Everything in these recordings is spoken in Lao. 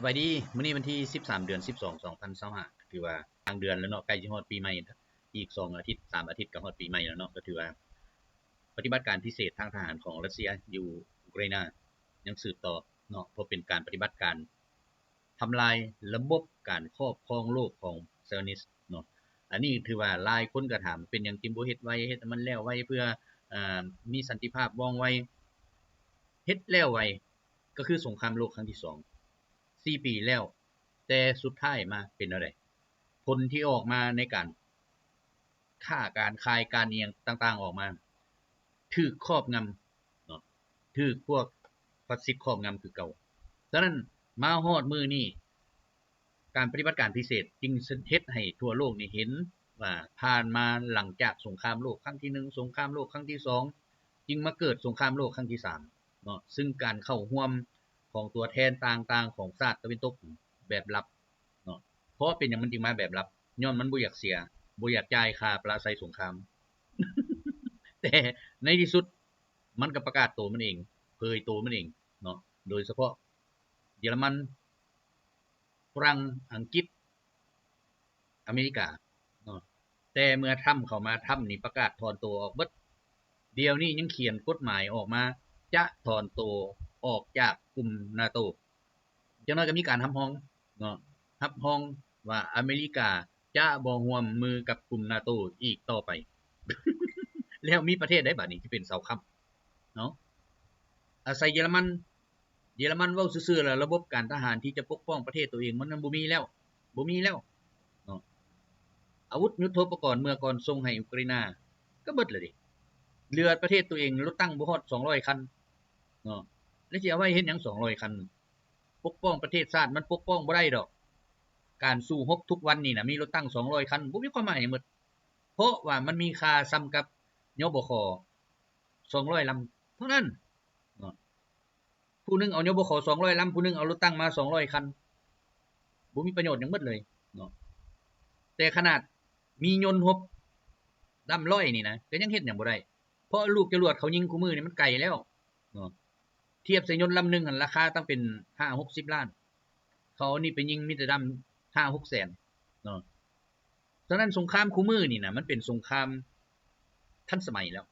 ສະບາຍດີ, ມື້ນີ້ວັນທີສິບສາມ ເດືອນສິບສອງ ສອງພັນຊາວຫ້າ ກໍຖືວ່າກາງເດືອນແລ້ວເນາະ, ໃກ້ຊິຮອດປີໃໝ່ ອີກສອງອາທິດ ສາມອາທິດກໍຮອດປີໃໝ່ແລ້ວເນາະ. ກໍຖືວ່າປະຕິບັດການພິເສດທາງທະຫານຂອງຣັດເຊຍຢູ່ອຸກຣາຍນາຍັງສືບຕໍ່ເນາະ, ເພາະເປັນການປະຕິບັດການ ທຳລາຍລະບົບການຄອບຄອງໂລກຂອງໄຊອອນນິດເນາະ. ອັນນີ້ຖືວ່າຫຼາຍຄົນກໍຖາມ ເປັນຫຍັງຈຶ່ງບໍ່ເຮັດໄວ, ເຮັດໃຫ້ມັນແລ້ວໄວ ເພື່ອ ອາ ມີສັນຕິພາບວ່ອງໄວ. ເຮັດແລ້ວໄວກໍຄືສົງຄາມໂລກຄັ້ງທີສອງ ສີ່ປີແລ້ວ, ແຕ່ສຸດທ້າຍມາເປັນແນວໃດ? ຜົນທີ່ອອກມາໃນການ ຄ້າການຂາຍການອີ່ຫຍັງຕ່າງໆອອກມາ ຖືກຄອບງຳເນາະ, ຖືກພວກຟາຊິດຄອບງຳຄືເກົ່າ. ສະນັ້ນມາຮອດມື້ນີ້ ການປະຕິບັດການພິເສດຈຶ່ງເຮັດໃຫ້ທົ່ວໂລກນີ້ເຫັນວ່າ ຜ່ານມາຫຼັງຈາກສົງຄາມໂລກຄັ້ງທີໜຶ່ງ ສົງຄາມໂລກຄັ້ງທີສອງ ຈຶ່ງມາເກີດສົງຄາມໂລກຄັ້ງທີສາມເນາະ, ຊຶ່ງການເຂົ້າຮ່ວມຂອງຕົວແທນຕ່າງໆຂອງຊາດຕາເວັນຕົກແບບລັບ ເນາະ. ເພາະເປັນຫຍັງມັນຈຶ່ງມາແບບລັບ? ຍ້ອນມັນບໍ່ຢາກເສຍ, ບໍ່ຢາກຈ່າຍຄ່າປະລາໄຊສົງຄາມ. ແຕ່ໃນທີ່ສຸດມັນກໍປະກາດໂຕມັນເອງ, ເຜີຍໂຕມັນເອງເນາະ, ໂດຍສະເພາະເຢຍລະມັນ, ຝຣັ່ງ, ອັງກິດ, ອາເມລິກາເນາະ. ແຕ່ເມື່ອທຣຳເຂົ້າມາ, ທຣຳນີ້ປະກາດຖອນໂຕອອກເບິດ. ດຽວນີ້ຍັງຂຽນກົດໝາຍອອກມາ ຈະຖອນໂຕອອກຈາກກຸ່ມນາໂຕ. ຢ່າງໜ້ອຍກໍມີການຮັບຮອງເນາະ, ຮັບຮອງວ່າອາເມລິກາຈະບໍ່ຮ່ວມມືກັບກຸ່ມນາໂຕອີກຕໍ່ໄປ. ແລ້ວມີປະເທດໃດບາດນີ້ທີ່ເປັນເສົາຄ້ຳເນາະ? ອາໄສເຢຍລະມັນ, ເຢຍລະມັນເວົ້າຊື່ໆ ລະລະບົບການທະຫານທີ່ຈະປົກປ້ອງປະເທດໂຕເອງມັນຍັງບໍ່ມີແລ້ວ, ບໍ່ມີແລ້ວເນາະ. ອາວຸດຍຸດໂທປະກອນເມື່ອກ່ອນສົ່ງໃຫ້ອຸກຣາຍນາກໍເບິດແລ້ວເດ. ເຫຼືອປະເທດໂຕເອງລົດຕັງບໍ່ຮອດສອງຮ້ອຍຄັນເນາະ, ແລ້ວຊິເອົາໄວ້ເຮັດຫຍັງສອງຮ້ອຍຄັນ? ປົກປ້ອງປະເທດຊາດມັນປົກປ້ອງບໍ່ໄດ້ດອກ. ການສູ້ຮົບທຸກວັນນີ້ນະ ມີລົດຕັງສອງຮ້ອຍຄັນ ບໍ່ມີຄວາມໝາຍຫຍັງໝົດ, ເພາະວ່າມັນມີຄ່າສ່ຳກັບ ຍບຂ ສອງຮ້ອຍລຳເທົ່ານັ້ນເນາະ. ຜູ້ໜຶ່ງເອົາ ຍບຂ ສອງຮ້ອຍລຳ, ຜູ້ໜຶ່ງເອົາລົດຕັງມາສອງຮ້ອຍຄັນ, ບໍ່ມີປະໂຫຍດຫຍັງໝົດເລີຍເນາະ. ແຕ່ຂະໜາດມີຍົນຮົບລຳຮ້ອຍນີ້ນະ ກໍຍັງເຮັດຫຍັງບໍ່ໄດ້, ເພາະລູກຈະຫຼວດເຂົາຍິງຄູ່ມື້ນີ້ມັນໄກແລ້ວເນາະ. ທຽບໃສ່ຍົນລຳໜຶ່ງຫັ້ນ ລາຄາຕັ້ງເປັນຫ້າຫົກສິບລ້ານ, ເຂົາເອົານີ້ໄປຍິງມີແຕ່ດຳຫ້າຫົກແສນເນາະ. ສະນັ້ນສົງຄາມຄູ່ມື້ນີ້ນະ ມັນເປັນສົງຄາມທັນສະໄໝແລ້ວ,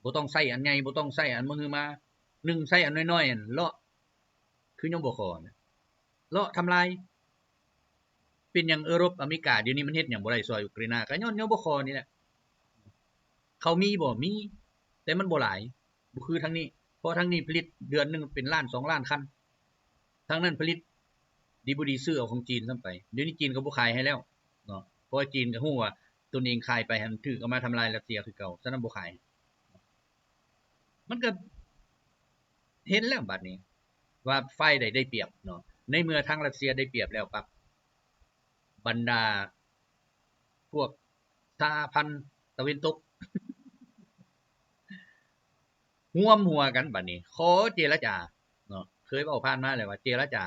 ບໍ່ຕ້ອງໃຊ້ອັນໃຫຍ່, ບໍ່ຕ້ອງໃຊ້ອັນມະຫືມາ, ໜຶ່ງໃຊ້ອັນນ້ອຍໆ ຫັ້ນເລາະ ຄື ຍບຂ ນະ ເລາະທຳລາຍ. ເປັນຫຍັງເອີຣົບ ອາເມລິກາ ດຽວນີ້ມັນເຮັດຫຍັງບໍ່ໄດ້ຊ່ອຍອຸກຣາຍນາ? ກໍຍ້ອນ ຍບຂ ນີ້ແຫຼະ. ເຂົາມີບໍ່? ມີ, ແຕ່ມັນບໍ່ຫຼາຍ, ບໍ່ຄືທາງນີ້, ເພາະທາງນີ້ຜະລິດເດືອນໜຶ່ງເປັນລ້ານສອງລ້ານຄັນ, ທາງນັ້ນຜະລິດດີບໍ່ດີຊື້ເອົາຂອງຈີນຊ້ຳໄປ. ດຽວນີ້ຈີນກໍບໍ່ຂາຍໃຫ້ແລ້ວເນາະ, ເພາະວ່າຈີນກໍຮູ້ວ່າຕົນເອງຂາຍໄປຫັ້ນຖືກເອົາມາທຳລາຍຣັດເຊຍຄືເກົ່າ, ສະນັ້ນບໍ່ຂາຍ. ມັນກໍເຫັນແລ້ວບັດນີ້ວ່າຝ່າຍໃດໄດ້ປຽບເນາະ. ໃນເມື່ອທາງຣັດເຊຍໄດ້ປຽບແລ້ວປັບ, ບັນດາພວກສະຫະພັນຕາເວັນຕົກ ຮ່ວມຫົວກັນບັດນີ້ ຂໍເຈລະຈາເນາະ, ເຄີຍເວົ້າຜ່ານມາແລ້ວວ່າເຈລະຈາ.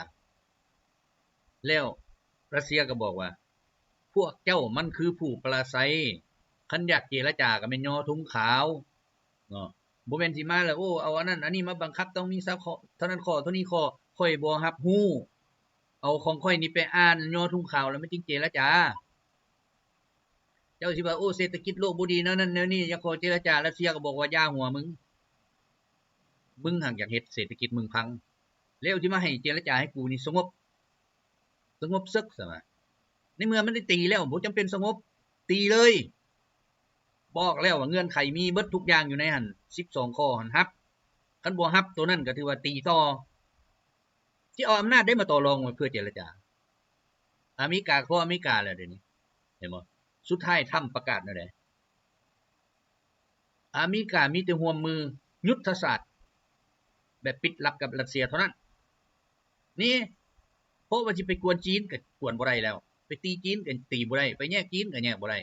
ແລ້ວຣັດເຊຍກໍບອກວ່າ ພວກເຈົ້າມັນຄືຜູ້ປະລາໄຊ, ຄັນຢາກເຈລະຈາກໍແມ່ນຍໍທຸງຂາວເນາະ, ບໍ່ແມ່ນຊິມາແລ້ວ ໂອ້ ເອົາອັນນັ້ນອັນນີ້ມາບັງຄັບ, ຕ້ອງມີຊາວຂໍ້ ເທົ່ານັ້ນຂໍ້ ເທົ່ານີ້ຂໍ້, ຂ້ອຍບໍ່ຮັບຮູ້. ເອົາຂອງຂ້ອຍນີ້ໄປອ່ານຍໍທຸງຂາວ ແລ້ວມັນຈຶ່ງເຈລະຈາ. ເຈົ້າຊິວ່າ ໂອ້ ເສດຖະກິດໂລກບໍ່ດີ ແນວນັ້ນແນວນີ້, ຢາກຂໍເຈລະຈາ, ຣັດເຊຍກໍບອກວ່າ ຢ່າຫົວມຶງ, ມຶງຫາກຢາກເຮັດເສດຖະກິດມຶງພັງ, ແລ້ວຊິມາໃຫ້ເຈລະຈາໃຫ້ກູນີ້ສະຫງົບ, ສະຫງົບເສິກຊະວ່າ. ໃນເມື່ອມັນໄດ້ຕີແລ້ວ ບໍ່ຈຳເປັນສະຫງົບ, ຕີເລີຍ. ບອກແລ້ວວ່າເງື່ອນໄຂມີເບິດທຸກຢ່າງຢູ່ໃນຫັ້ນ ສິບສອງຂໍ້ຫັ້ນ, ຮັບ, ຄັນບໍ່ຮັບໂຕນັ້ນກໍຖືວ່າຕີຕໍ່. ຊິເອົາອຳນາດໃດມາຕໍ່ລອງເພື່ອເຈລະຈາ? ອາເມລິກາກໍເພາະອາເມລິກາແລ້ວດຽວນີ້ ເຫັນບໍ່? ສຸດທ້າຍທຣຳປະກາດແນວໃດ? ອາເມລິກາມີແຕ່ຮ່ວມມືຍຸດທະສາດແບບປິດລັບກັບຣັດເຊຍເທົ່ານັ້ນ. ນີ້ ເພາະວ່າຊິໄປກວນຈີນກໍກວນບໍ່ໄດ້ແລ້ວ, ໄປຕີຈີນກໍຕີບໍ່ໄດ້, ໄປແຍກຈີນກໍແຍກບໍ່ໄດ້.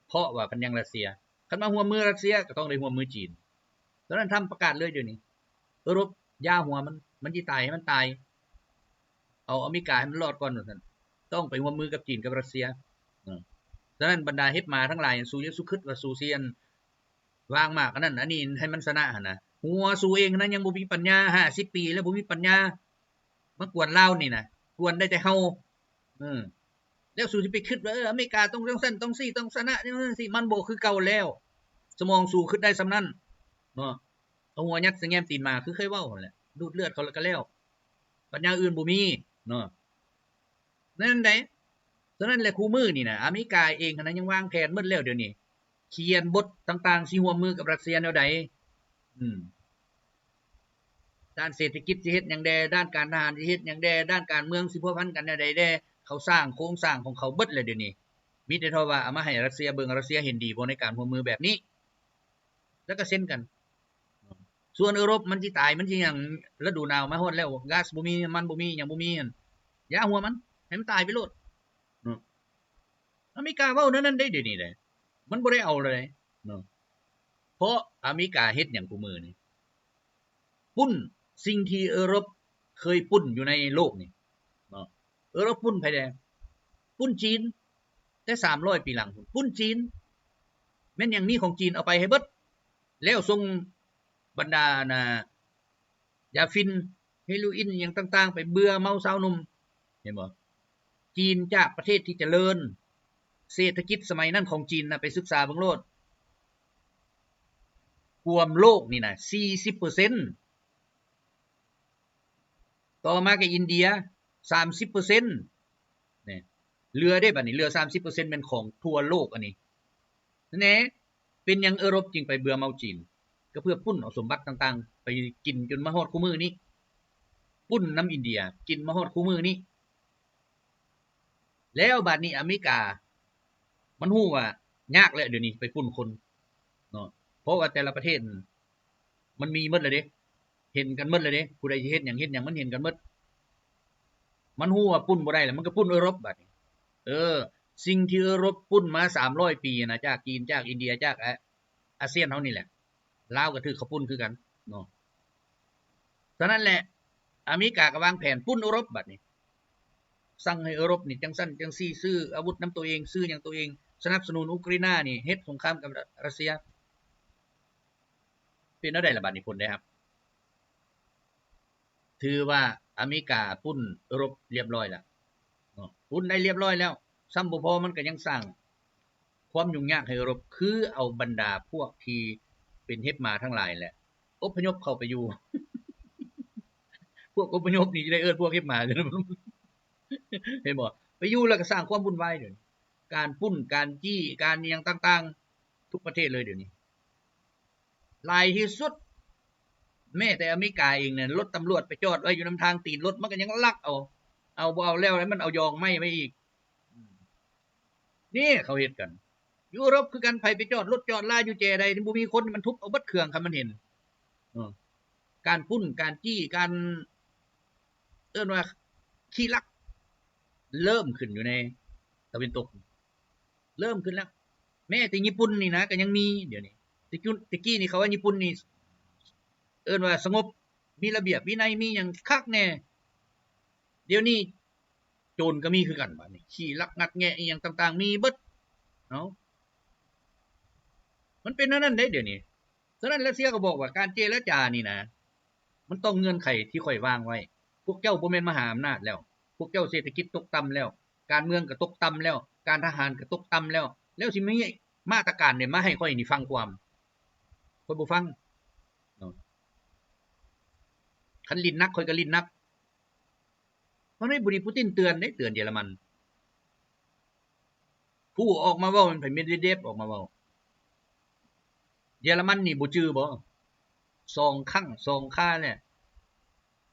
ເພາະວ່າພັນຍັງຣັດເຊຍ, ຄັນມາຮ່ວມມືຣັດເຊຍກໍຕ້ອງໄດ້ຮ່ວມມືຈີນ. ສະນັ້ນທຣຳປະກາດເລີຍດຽວນີ້, ເອີຣົບຢ່າຫົວມັນ, ມັນຊິຕາຍໃຫ້ມັນຕາຍ, ເອົາອາເມລິກາໃຫ້ມັນລອດກ່ອນວ່າຊັ້ນ, ຕ້ອງໄປຮ່ວມມືກັບຈີນກັບຣັດເຊຍ. ສະນັ້ນບັນດາເຫັບໝາທັງຫຼາຍ, ສູຢ່າສູ່ຄຶດວ່າສູຊິອັນ ວາງໝາກອັນນັ້ນອັນນີ້ໃຫ້ມັນຊະນະຫັ້ນນະ, ຫົວສູເອງຫັ້ນນະຍັງບໍ່ມີປັນຍາ, ຫ້າສິບປີແລ້ວບໍ່ມີປັນຍາ. ມາກວນລາວນີ້ນະ ກວນໄດ້ແຕ່ເຮົາ. ເອີ ແລ້ວສູຊິໄປຄິດວ່າ ເອີ ອາເມລິກາຕ້ອງຈັ່ງຊັ້ນຕ້ອງຊີ້ ຕ້ອງຊະນະຈັ່ງຊັ້ນຊີ້ ມັນບໍ່ຄືເກົ່າແລ້ວ. ສະໝອງສູຄິດໄດ້ສ່ຳນັ້ນເນາະ. ເອົາຫົວຍັດໃສ່ແງມຕີນໝາ ຄືເຄີຍເວົ້າຫັ້ນແຫຼະ ດູດເລືອດເຂົາແລ້ວກໍແລ້ວ ປັນຍາອື່ນບໍ່ມີເນາະ. ນັ້ນໃດ໋. ສະນັ້ນແຫຼະ ຄູ່ມື້ນີ້ນະ ອາເມລິກາເອງຫັ້ນນະ ຍັງວາງແຜນໝົດແລ້ວດຽວນີ້ ຂຽນບົດຕ່າງໆ ຊິຮ່ວມມືກັບຣັດເຊຍແນວໃດ ອືມ ດ້ານເສດຖະກິດຊິເຮັດຫຍັງແດ່ ດ້ານການທະຫານຊິເຮັດຫຍັງແດ່ ດ້ານການເມືອງຊິພົວພັນກັນແນວໃດແດ່. ເຂົາສ້າງໂຄງສ້າງຂອງເຂົາເບິດແລ້ວດຽວນີ້ ມີແຕ່ເທົ່າວ່າເອົາມາໃຫ້ຣັດເຊຍເບິ່ງ ວ່າຣັດເຊຍເຫັນດີບໍ່ໃນການຮ່ວມມືແບບນີ້ ແລ້ວກໍເຊັນກັນ. ສ່ວນເອີຣົບມັນຊິຕາຍ ມັນຊິຫຍັງ ລະດູໜາວມາຮອດແລ້ວ ກາສບໍ່ມີ ນ້ຳມັນບໍ່ມີ ຫຍັງບໍ່ມີ ຢ່າຫົວມັນ ໃຫ້ມັນຕາຍໄປໂລດ. ເນາະ ອາເມລິກາເວົ້າແນວນັ້ນໄດ໋ ດຽວນີ້ໄດ໋ ມັນບໍ່ໄດ້ເອົາແລ້ວເດເນາະ. ເພາະອາເມລິກາເຮັດຫຍັງຄູ່ມື້ນີ້? ປຸ້ນສິ່ງທີ່ເອີຣົບເຄີຍປຸ້ນຢູ່ໃນໂລກນີ້ເນາະ. ເອີຣົບປຸ້ນໃຜແດ່? ປຸ້ນຈີນ ແຕ່ສາມຮ້ອຍປີຫຼັງພຸ້ນ ປຸ້ນຈີນ. ແມ່ນຫຍັງມີຂອງຈີນເອົາໄປໃຫ້ເບິດ ແລ້ວສົ່ງບັນດາ ອັນນ່າ ຢາຝິ່ນ ເຮໂຣອິນ ອີ່ຫຍັງຕ່າງໆ ໄປເບື່ອເມົາຊາວໜຸ່ມ ເຫັນບໍ່? ຈີນຈາກປະເທດທີ່ຈະເລີນ ເສດຖະກິດສະໄໝນັ້ນຂອງຈີນນະ ໄປສຶກສາເບິ່ງໂລດ ກວມໂລກນີ້ນະ ສີ່ສິບເປີເຊັນ ຕໍ່ມາກໍອິນເດຍ ສາມສິບເປີເຊັນ ນີ້ ເຫຼືອເດ້ ບາດນີ້ເຫຼືອສາມສິບເປີເຊັນແມ່ນຂອງທົ່ວໂລກອັນນີ້ ແນ່. ເປັນຫຍັງເອີຣົບຈຶ່ງໄປເບື່ອເມົາຈີນ? ກໍເພື່ອປຸ້ນເອົາສົມບັດຕ່າງໆ ໄປກິນຈົນມາຮອດຄູ່ມື້ນີ້ ປຸ້ນນຳອິນເດຍ ກິນມາຮອດຄູ່ມື້ນີ້. ແລ້ວບາດນີ້ອາເມລິກາມັນຮູ້ວ່າຍາກແລ້ວ ດຽວນີ້ໄປປຸ້ນຄົນເນາະ ເພາະວ່າແຕ່ລະປະເທດມັນມີໝົດແລ້ວເດ້ ເຫັນກັນໝົດແລ້ວເດ້ ຜູ້ໃດຊິເຮັດຫຍັງເຮັດຫຍັງ ມັນເຫັນກັນໝົດ. ມັນຮູ້ວ່າປຸ້ນບໍ່ໄດ້ແລ້ວ ມັນກໍປຸ້ນເອີຣົບບາດນີ້. ເອີ ສິ່ງທີ່ເອີຣົບປຸ້ນມາສາມຮ້ອຍປີນະ ຈາກຈີນ ຈາກອິນເດຍ ຈາກອາ ອາຊຽນເຮົານີ້ແຫຼະ ລາວກໍຖືກເຂົາປຸ້ນຄືກັນເນາະ. ສະນັ້ນແຫຼະ ອາເມລິກາກໍວາງແຜນປຸ້ນເອີຣົບບາດນີ້ ສັ່ງໃຫ້ເອີຣົບນີ້ຈັ່ງຊັ້ນຈັ່ງຊີ້ ຊື້ອາວຸດນຳໂຕເອງ ຊື້ຫຍັງໂຕເອງ ສະໜັບສະໜູນອຸກຣາຍນານີ້ ເຮັດສົງຄາມກັບຣັດເຊຍ. ເປັນແນວໃດລະບາດນີ້ ຜົນໄດ້ຮັບ? ຖືວ່າອາເມລິກາປຸ້ນເອີຣົບລຽບຮ້ອຍແລ້ວເນາະ ປຸ້ນໄດ້ລຽບຮ້ອຍແລ້ວ. ຊ້ຳບໍ່ພໍ ມັນກໍຍັງສ້າງຄວາມຫຍຸ້ງຍາກໃຫ້ເອີຣົບ ຄືເອົາບັນດາພວກທີ່ເປັນເຫັບໝາທັງຫຼາຍແຫຼະ ອົບພະຍົບເຂົ້າໄປຢູ່ ພວກອົບພະຍົບນີ້ຈະໄດ້ເອີ້ນພວກເຫັບໝາ ເຫັນບໍ່? ໄປຢູ່ແລ້ວກໍສ້າງຄວາມວຸ່ນວາຍ ການປຸ້ນ ການຈີ້ ການອີ່ຫຍັງຕ່າງໆ ທຸກປະເທດເລີຍດຽວນີ້. ຫຼາຍທີ່ສຸດ ແມ້ແຕ່ອາເມລິກາເອງນັ້ນ ລົດຕຳຫຼວດໄປຈອດໄວ້ຢູ່ນຳທາງ ຕີນລົດມັນກໍຍັງລັກເອົາ ເອົາບໍ່ເອົາແລ້ວ ແລ້ວມັນເອົາຢອງໄມ້ໄວ້ອີກ. ນີ້ເຂົາເຮັດກັນ. ຢູໂຣບຄືກັນ ໃຜໄປຈອດລົດຈອດລາຢູ່ແຈໃດທີ່ບໍ່ມີຄົນ ມັນທຸບເອົາເບິດເຄື່ອງ ຄັນມັນເຫັນ. ເອີ ການປຸ້ນ ການຈີ້ ການ ເອີ້ນວ່າຂີ້ລັກ ເລີ່ມຂຶ້ນຢູ່ໃນຕາເວັນຕົກ ເລີ່ມຂຶ້ນແລ້ວ. ແມ້ແຕ່ຍີ່ປຸ່ນນີ້ນະ ກໍຍັງມີດຽວນີ້. ແຕ່ກີ້ ແຕ່ກີ້ນີ້ເຂົາວ່າຍີ່ປຸ່ນນີ້ ເອີ້ນວ່າສະຫງົບ ມີລະບຽບວິໄນ ມີຫຍັງຄັກແນ່. ດຽວນີ້ໂຈນກໍມີຄືກັນ ບາດນີ້ ຂີ້ລັກງັດແງະອີ່ຫຍັງຕ່າງໆ ມີເບິດ. ເອົ້າ ມັນເປັນແນວນັ້ນເດ້ດຽວນີ້. ສະນັ້ນ ຣັດເຊຍກໍບອກວ່າ ການເຈລະຈານີ້ນະ ມັນຕ້ອງເງື່ອນໄຂທີ່ຂ້ອຍວາງໄວ້. ພວກເຈົ້າບໍ່ແມ່ນມະຫາອຳນາດແລ້ວ. ພວກເຈົ້າເສດຖະກິດຕົກຕ່ຳແລ້ວ. ການເມືອງກໍຕົກຕ່ຳແລ້ວ. ການທະຫານກໍຕົກຕ່ຳແລ້ວ. ແລ້ວຊິມີມາດຕະການໃດມາໃຫ້ຂ້ອຍນີ້ຟັງຄວາມ? ຂ້ອຍບໍ່ຟັງເນາະ. ຄັນຫຼິ້ນໜັກ ຂ້ອຍກໍຫຼິ້ນໜັກ. ເພາະໃນບຸລິປູຕິນເຕືອນເດ້ ເຕືອນເຢຍລະມັນ. ຜູ້ອອກມາເວົ້າແມ່ນໃຜ? ເມດເວເດບອອກມາເວົ້າ. ເຢຍລະມັນນີ້ບໍ່ຈື່ບໍ່? ສອງຄັ້ງສອງຄາແລ້ວ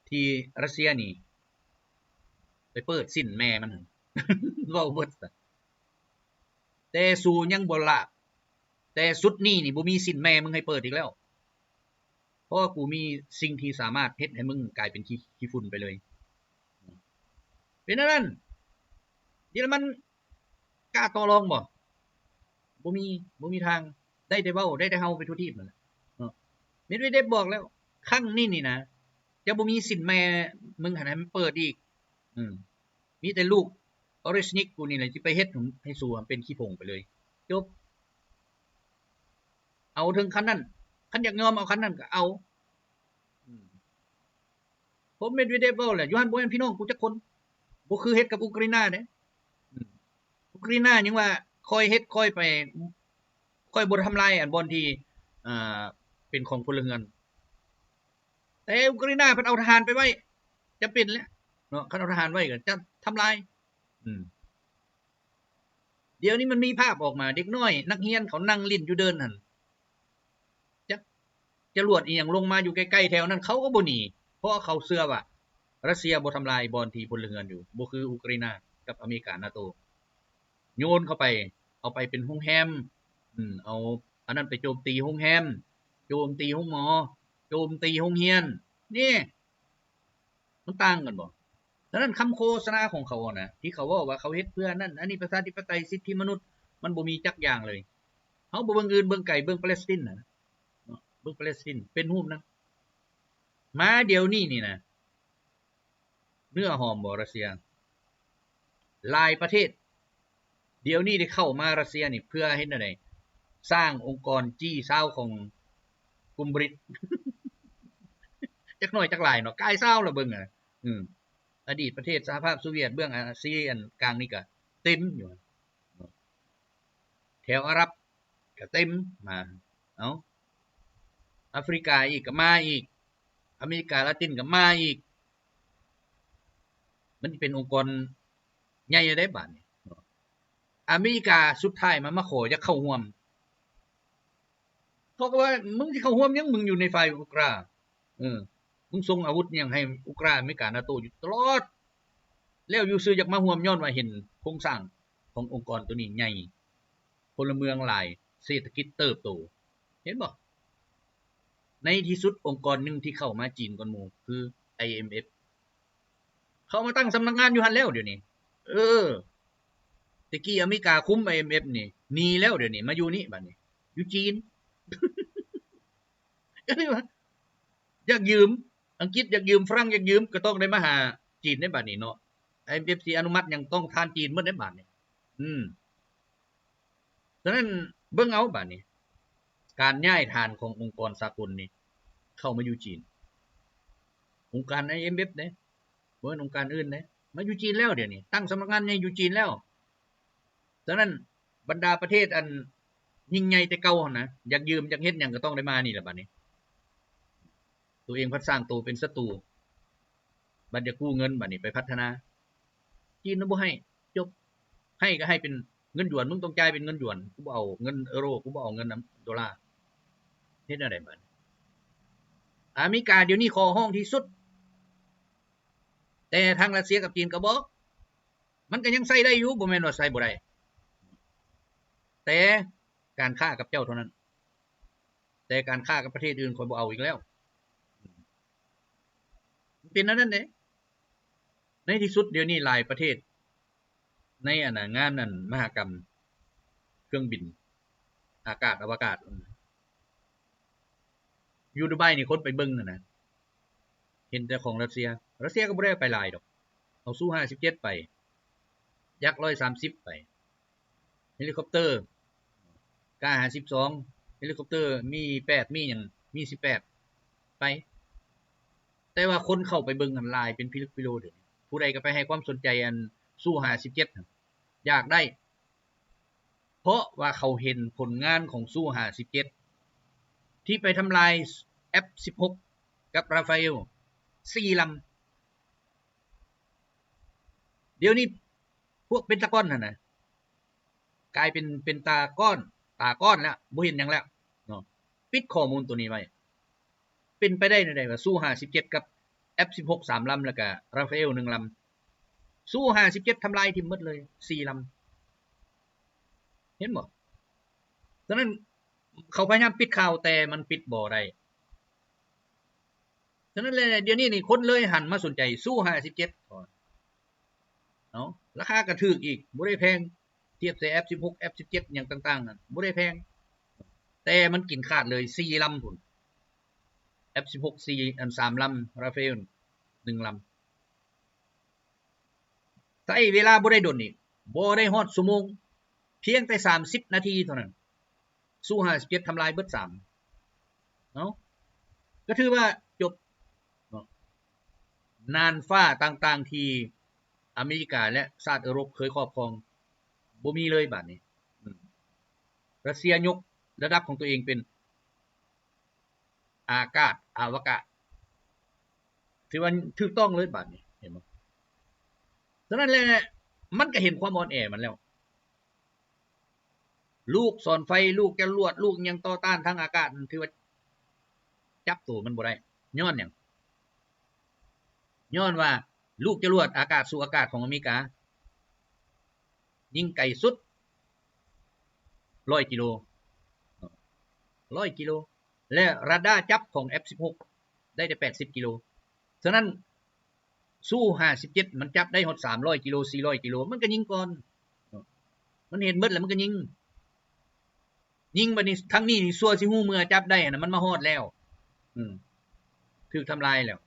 ທີ່ຣັດເຊຍນີ້ໄປເປີດຊີ້ນແມ່ມັນ ເວົ້າເບິດ. ແຕ່ສູຍັງບໍ່ລາບ. ແຕ່ຊຸດນີ້ນີ້ບໍ່ມີຊີ້ນແມ່ມຶງໃຫ້ເປີດອີກແລ້ວ. ເພາະວ່າກູມີສິ່ງທີ່ສາມາດເຮັດໃຫ້ມຶງກາຍເປັນຂີ້ ຂີ້ຝຸ່ນໄປເລີຍ. ເປັນອັນນັ້ນ ເຢຍລະມັນ ກ້າຕໍ່ລອງບໍ່? ບໍ່ມີ ບໍ່ມີທາງ. ໄດ້ແຕ່ເວົ້າ ໄດ້ແຕ່ເຫົ່າໄປທົ່ວທີບນັ້ນແຫຼະເນາະ. ເມດເວເດບບອກແລ້ວ ຄັ້ງນີ້ນີ້ນະ ຈະບໍ່ມີຊີ້ນແມ່ມຶງຫັ້ນໃຫ້ມັນເປີດອີກ. ອືມ ມີແຕ່ລູກອໍເຣສນິກກູນີ້ແຫຼະ ຊິໄປເຮັດໃຫ້ສູເປັນຂີ້ຜົ້ງໄປເລີຍ. ຈົບ. ເອົາເຖິງຂັ້ນນັ້ນ. ຄັນຢາກຍອມເອົາຂັ້ນນັ້ນກໍເອົາ. ອືມ ເມດເວເດບເວົ້າແຫຼະ ຢູ່ຫັ້ນບໍ່ແມ່ນພີ່ນ້ອງກູຈັກຄົນ ບໍ່ຄືເຮັດກັບອຸກຣາຍນາເດ້. ອືມ ອຸກຣາຍນາຍັງວ່າຂ້ອຍເຮັດ ຂ້ອຍໄປ ຂ້ອຍບໍ່ທຳລາຍອັນບ່ອນທີ່ ອ່າ ເປັນຂອງພົນລະເຮືອນ ແຕ່ອຸກຣາຍນາເພິ່ນເອົາທະຫານໄປໄວ້ ຈຳເປັນແຫຼະເນາະ ຄັນເອົາທະຫານໄວ້ກໍຈະທຳລາຍ. ອືມ ດຽວນີ້ມັນມີພາບອອກມາ ເດັກນ້ອຍນັກຮຽນເຂົານັ່ງຫຼິ້ນຢູ່ເດີ່ນຫັ້ນ ຈັກຈະລວດອີ່ຫຍັງລົງມາຢູ່ໃກ້ໆແຖວນັ້ນ ເຂົາກໍບໍ່ໜີ ເພາະເຂົາເຊື່ອວ່າຣັດເຊຍບໍ່ທຳລາຍບ່ອນທີ່ພົນລະເຮືອນຢູ່ ບໍ່ຄືອຸກຣາຍນາກັບອາເມລິກາ ນາໂຕ ໂຍນເຂົ້າໄປ ເອົາໄປເປັນໂຮງແຮມ ອືມ ເອົາອັນນັ້ນໄປໂຈມຕີໂຮງແຮມ ໂຈມຕີໂຮງໝໍ ໂຈມຕີໂຮງຮຽນ ນີ້ ມັນຕ່າງກັນບໍ່? ສະນັ້ນຄຳໂຄສະນາຂອງເຂົາຫັ້ນນະ ທີ່ເຂົາເວົ້າວ່າເຂົາເຮັດເພື່ອນັ້ນ ອັນນີ້ປະຊາທິປະໄຕ ສິດທິມະນຸດ ມັນບໍ່ມີຈັກຢ່າງເລີຍ. ເຮົາບໍ່ເບິ່ງອື່ນ ເບິ່ງໄກ ເບິ່ງປາເລສຕິນນະ ເນາະ ເບິ່ງປາເລສຕິນເປັນຮູບນະ ມາດຽວນີ້ນີ້ນະ ເນື້ອຫອມບໍ່ ຣັດເຊຍ? ຫຼາຍປະເທດ ດຽວນີ້ໄດ້ເຂົ້າມາຣັດເຊຍນີ້ເພື່ອເຮັດແນວໃດ? ສ້າງອົງກອນຈີຊາວຂອງກຸ່ມບຣິກ ຈັກໜ້ອຍຈັກຫຼາຍເນາະ ກາຍຊາວລະເບິ່ງ ອາ ອືມ ອະດີດປະເທດສະຫະພາບໂຊວຽດ ເບື້ອງອາຊີອັນກາງນີ້ກະເຕັມຢູ່ ແຖວອາຣັບກະເຕັມ ມາ ເອົ້າ ອາຟຣິກາອີກກະມາອີກ ອາເມລິກາລາຕິນກະມາອີກ ມັນເປັນອົງກອນໃຫຍ່ແລ້ວເດ້ບາດນີ້ ອາເມລິກາສຸດທ້າຍມາ ມາຂໍຢາກເຂົ້າຮ່ວມ ເຂົາກໍວ່າ ມຶງຊິເຂົ້າຮ່ວມຫຍັງ ມຶງຢູ່ໃນຝ່າຍອຸກຣາ ເອີ ມຶງສົ່ງອາວຸດຫຍັງໃຫ້ອຸກຣາ ອາເມລິກາ ນາໂຕ ຢູ່ຕະຫຼອດ ແລ້ວຢູ່ຊື່ຢາກມາຮ່ວມ ຍ້ອນວ່າເຫັນໂຄງສ້າງຂອງອົງກອນໂຕນີ້ໃຫຍ່ ພົນລະເມືອງຫຼາຍ ເສດຖະກິດເຕີບໂຕ ເຫັນບໍ່? ໃນທີ່ສຸດອົງກອນໜຶ່ງທີ່ເຂົ້າມາຈີນກ່ອນໝູ່ຄື ໄອເອັມເອັຟ ເຂົາມາຕັ້ງສຳນັກງານຢູ່ຫັ້ນແລ້ວດຽວນີ້ ເອີ ແຕ່ກີ້ອາເມລິກາຄຸມໄອເອັມເອັຟນີ້ ໜີແລ້ວ ດຽວນີ້ມາຢູ່ນີ້ ບາດນີ້ຢູ່ຈີນ ກໍຄືວ່າຢາກຢືມ ອັງກິດຢາກຢືມ ຝຣັ່ງຢາກຢືມ ກໍຕ້ອງໄດ້ມາຫາຈີນໃນບາດນີ້ເນາະ ໄອເອັມເອັຟຊິອະນຸມັດຫຍັງຕ້ອງຜ່ານຈີນໝົດໃນບາດນີ້ ອືມ ສະນັ້ນເບິ່ງເອົາບາດນີ້ ການຍ້າຍຖານຂອງອົງກອນສາກົນນີ້ເຂົ້າມາຢູ່ຈີນ ອົງການໄອເອັມເອັຟເດ້ ບໍ່ແມ່ນອົງການອື່ນເດ້ ມາຢູ່ຈີນແລ້ວດຽວນີ້ ຕັ້ງສຳນັກງານໃຫຍ່ຢູ່ຈີນແລ້ວ. ສະນັ້ນບັນດາປະເທດອັນຍິ່ງໃຫຍ່ແຕ່ເກົ່າຫັ້ນນະ ຢາກຢືມຢາກເຮັດຫຍັງກໍຕ້ອງໄດ້ມານີ້ລະບາດນີ້ ໂຕເອງພັດສ້າງໂຕເປັນສັດຕູ ບັດຢາກກູ້ເງິນບາດນີ້ໄປພັດທະນາ ຈີນນະບໍ່ໃຫ້ ຈົບ ໃຫ້ກໍໃຫ້ເປັນເງິນຢວນ ມຶງຕ້ອງຈ່າຍເປັນເງິນຢວນ ກູບໍ່ເອົາເງິນເອີໂຣ ກູບໍ່ເອົາເງິນນຳໂດລາ ເຮັດແນວໃດບາດນີ້? ອາເມລິກາດຽວນີ້ຂໍຮ້ອງທີ່ສຸດ ແຕ່ທາງຣັດເຊຍກັບຈີນກໍບອກ ມັນກໍຍັງໃຊ້ໄດ້ຢູ່ ບໍ່ແມ່ນວ່າໃຊ້ບໍ່ໄດ້ ແຕ່ການຄ້າກັບເຈົ້າເທົ່ານັ້ນ ແຕ່ການຄ້າກັບປະເທດອື່ນຂ້ອຍບໍ່ເອົາອີກແລ້ວ ມັນເປັນແນວນັ້ນເດ້. ໃນທີ່ສຸດດຽວນີ້ຫຼາຍປະເທດ ໃນອັນນະ ງານອັນມະຫະກຳເຄື່ອງບິນອາກາດ ອະວະກາດ ຢູ່ດູໄບນີ້ ຄົນໄປເບິ່ງຫັ້ນນະ ເຫັນແຕ່ຂອງຣັດເຊຍ ຣັດເຊຍກໍບໍ່ໄດ້ເອົາໄປຫຼາຍດອກ ເອົາຊູຫ້າສິບເຈັດໄປ ຈັກຮ້ອຍສາມສິບໄປ ເຮລິຄອບເຕີ ກາຫ້າສິບສອງ ເຮລິຄອບເຕີມີແປດ ມີຫຍັງ ມີສິບແປດ ໄປ ແຕ່ວ່າຄົນເຂົ້າໄປເບິ່ງຫັ້ນຫຼາຍເປັນພິລຶກພິໂລດຽວນີ້ ຜູ້ໃດກໍໄປໃຫ້ຄວາມສົນໃຈອັນຊູຫ້າສິບເຈັດຫັ້ນ ຢາກໄດ້ ເພາະວ່າເຂົາເຫັນຜົນງານຂອງຊູຫ້າສິບເຈັດ ທີ່ໄປທຳລາຍເອັຟສິບຫົກ ກັບຣາຟາເອວ ສີ່ລຳ ດຽວນີ້ພວກເປັນຕາກ້ອນຫັ້ນນະ ກາຍເປັນ ເປັນຕາກ້ອນ ຕາກ້ອນແລ້ວ ບໍ່ເຫັນຫຍັງແລ້ວເນາະ ປິດຂໍ້ມູນໂຕນີ້ໄວ້. ເປັນໄປໄດ້ແນວໃດວ່າ ຊູຫ້າສິບເຈັດ ກັບເອັຟສິບຫົກ ສາມລຳ ແລ້ວກະຣາຟາເອວ ໜຶ່ງລຳ ຊູຫ້າສິບເຈັດ ທຳລາຍຖິ້ມໝົດເລີຍ ສີ່ລຳ ເຫັນບໍ່? ສະນັ້ນເຂົາພະຍາຍາມປິດຂ່າວ ແຕ່ມັນປິດບໍ່ໄດ້. ສະນັ້ນແຫຼະ ດຽວນີ້ນີ້ຄົນເລີຍຫັນມາສົນໃຈຊູຫ້າສິບເຈັດ ເອົາ ລາຄາກໍຖືກອີກ ບໍ່ໄດ້ແພງ ທຽບໃສ່ເອັຟສິບຫົກ ເອັຟສິບເຈັດ ຫຍັງຕ່າງໆນັ້ນ ບໍ່ໄດ້ແພງ ແຕ່ມັນກິນຂາດເລີຍ ສີ່ລຳພຸ້ນ ເອັຟສິບຫົກ ສີ່ ອັນ ສາມລຳ ຣາຟາເອວ ໜຶ່ງລຳ ໃຊ້ເວລາບໍ່ໄດ້ດົນອີກ ບໍ່ໄດ້ຮອດຊົ່ວໂມງ ພຽງແຕ່ສາມສິບນາທີເທົ່ານັ້ນ ຊູຫ້າສິບເຈັດ ທຳລາຍເບິດສາມ ເອົ້າ ກໍຖືວ່າຈົບເນາະ. ນ່ານຟ້າຕ່າງໆທີ່ອາເມລິກາ ແລະ ຊາດເອີຣົບເຄີຍຄອບຄອງ ບໍ່ມີເລີຍບາດນີ້. ອືມ ຣັດເຊຍຍົກລະດັບຂອງຕົວເອງເປັນອາກາດ ອະວະກາດ ຖືວ່າຖືກຕ້ອງເລີຍບາດນີ້ ເຫັນບໍ່? ສະນັ້ນແຫຼະ ມັນກໍເຫັນຄວາມອ່ອນແອມັນແລ້ວ. ລູກສອນໄຟ ລູກຈະລວດ ລູກຫຍັງຕໍ່ຕ້ານທາງອາກາດ ຖືວ່າຈັບໂຕມັນບໍ່ໄດ້. ຍ້ອນຫຍັງ? ຍ້ອນວ່າລູກຈະລວດອາກາດສູ່ອາກາດຂອງອາເມລິກາ ຍິງໄກສຸດຮ້ອຍກິໂລ ຮ້ອຍກິໂລ ແລະ ຣາດາຈັບຂອງເອັຟສິບຫົກໄດ້ແຕ່ແປດສິບກິໂລ. ສະນັ້ນ ຊູຫ້າສິບເຈັດ ມັນຈັບໄດ້ຮອດສາມຮ້ອຍກິໂລ ສີ່ຮ້ອຍກິໂລ ມັນກໍຍິງກ່ອນ. ມັນເຫັນໝົດແລ້ວ ມັນກໍຍິງ ຍິງບາດນີ້ ທາງນີ້ນີ້ຊົ່ວຊິຮູ້ເມື່ອຈັບໄດ້ຫັ້ນນະ ມັນມາຮອດແລ້ວ. ອືມ ຖືກທຳລາຍແລ້ວ.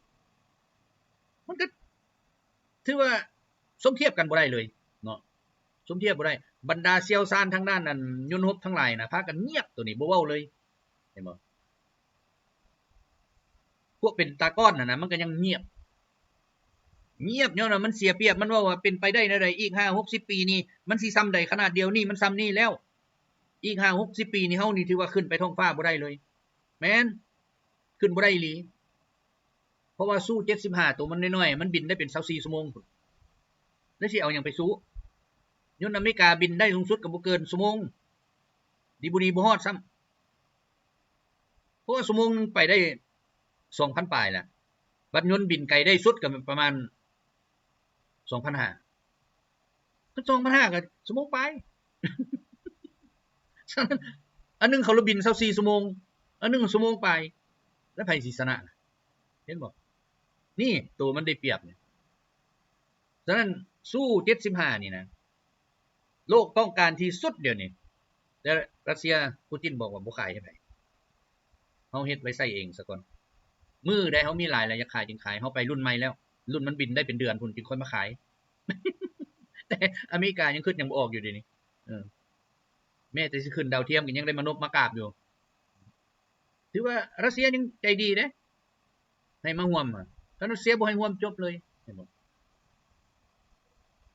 ມັນກໍຖືວ່າສົມທຽບກັນບໍ່ໄດ້ເລີຍເນາະ ສົມທຽບບໍ່ໄດ້. ບັນດາຊ່ຽວຊານທາງດ້ານອັນຍົນຮົບທັງຫຼາຍນະ ພາກັນງຽບ ໂຕນີ້ບໍ່ເວົ້າເລີຍ ເຫັນບໍ່? ພວກເປັນຕາກ້ອນຫັ້ນນະ ມັນກໍຍັງງຽບ ງຽບ ຍ້ອນວ່າມັນເສຍປຽບ. ມັນເວົ້າວ່າເປັນໄປໄດ້ແນວໃດ ອີກຫ້າຫົກສິບປີນີ້ ມັນຊິຊ່ຳໃດ? ຂະໜາດດຽວນີ້ມັນຊ່ຳນີ້ແລ້ວ ອີກຫ້າຫົກສິບປີນີ້ ເຮົານີ້ຖືວ່າຂຶ້ນໄປທ້ອງຟ້າບໍ່ໄດ້ເລີຍ. ແມ່ນ ຂຶ້ນບໍ່ໄດ້ອີ່ຫຼີ ເພາະວ່າຊູເຈັດສິບຫ້າ ໂຕມັນນ້ອຍໆ ມັນບິນໄດ້ເປັນຊາວສີ່ຊົ່ວໂມງພຸ້ນ ແລ້ວຊິເອົາຫຍັງໄປສູ້? ຍົນອາເມລິກາບິນໄດ້ສູງສຸດກໍບໍ່ເກີນຊົ່ວໂມງ ດີບໍ່ດີບໍ່ຮອດຊ້ຳ. ເພາະວ່າຊົ່ວໂມງໜຶ່ງໄປໄດ້ສອງພັນປາຍລະ ບັດຍົນບິນໄກໄດ້ສຸດກໍປະມານສອງພັນຫ້າ ຄັນສອງພັນຫ້າກໍຊົ່ວໂມງປາຍ. ສະນັ້ນ ອັນໜຶ່ງເຂົາລະບິນຊາວສີ່ຊົ່ວໂມງ ອັນໜຶ່ງຊົ່ວໂມງປາຍ ແລ້ວໃຜຊິຊະນະ? ເຫັນບໍ່? ນີ້ໂຕມັນໄດ້ປຽບນີ້. ສະນັ້ນ ຊູເຈັດສິບຫ້ານີ້ນະ ໂລກຕ້ອງການທີ່ສຸດດຽວນີ້ ແຕ່ຣັດເຊຍ ປູຕິນ ບອກວ່າບໍ່ຂາຍໃຫ້ໃຜ ເຮົາເຮັດໄວ້ໃຊ້ເອງສາກ່ອນ ມື້ໃດເຮົາມີຫຼາຍແລ້ວຢາກຂາຍຈຶ່ງຂາຍ ເຮົາໄປລຸ້ນໃໝ່ແລ້ວ ລຸ້ນມັນບິນໄດ້ເປັນເດືອນພຸ້ນຈຶ່ງຄ່ອຍມາຂາຍ. ແຕ່ອາເມລິກາຍັງຄິດຫຍັງບໍ່ອອກຢູ່ເດນີ້ ເອີ ແມ້ແຕ່ຊິຂຶ້ນດາວທຽມກໍຍັງໄດ້ມານົບມາກາບຢູ່. ຖືວ່າຣັດເຊຍຍັງໃຈດີເດ້ ໃຫ້ມາຮ່ວມ ຄັນຣັດເຊຍບໍ່ໃຫ້ຮ່ວມຈົບເລີຍ ເຫັນບໍ່?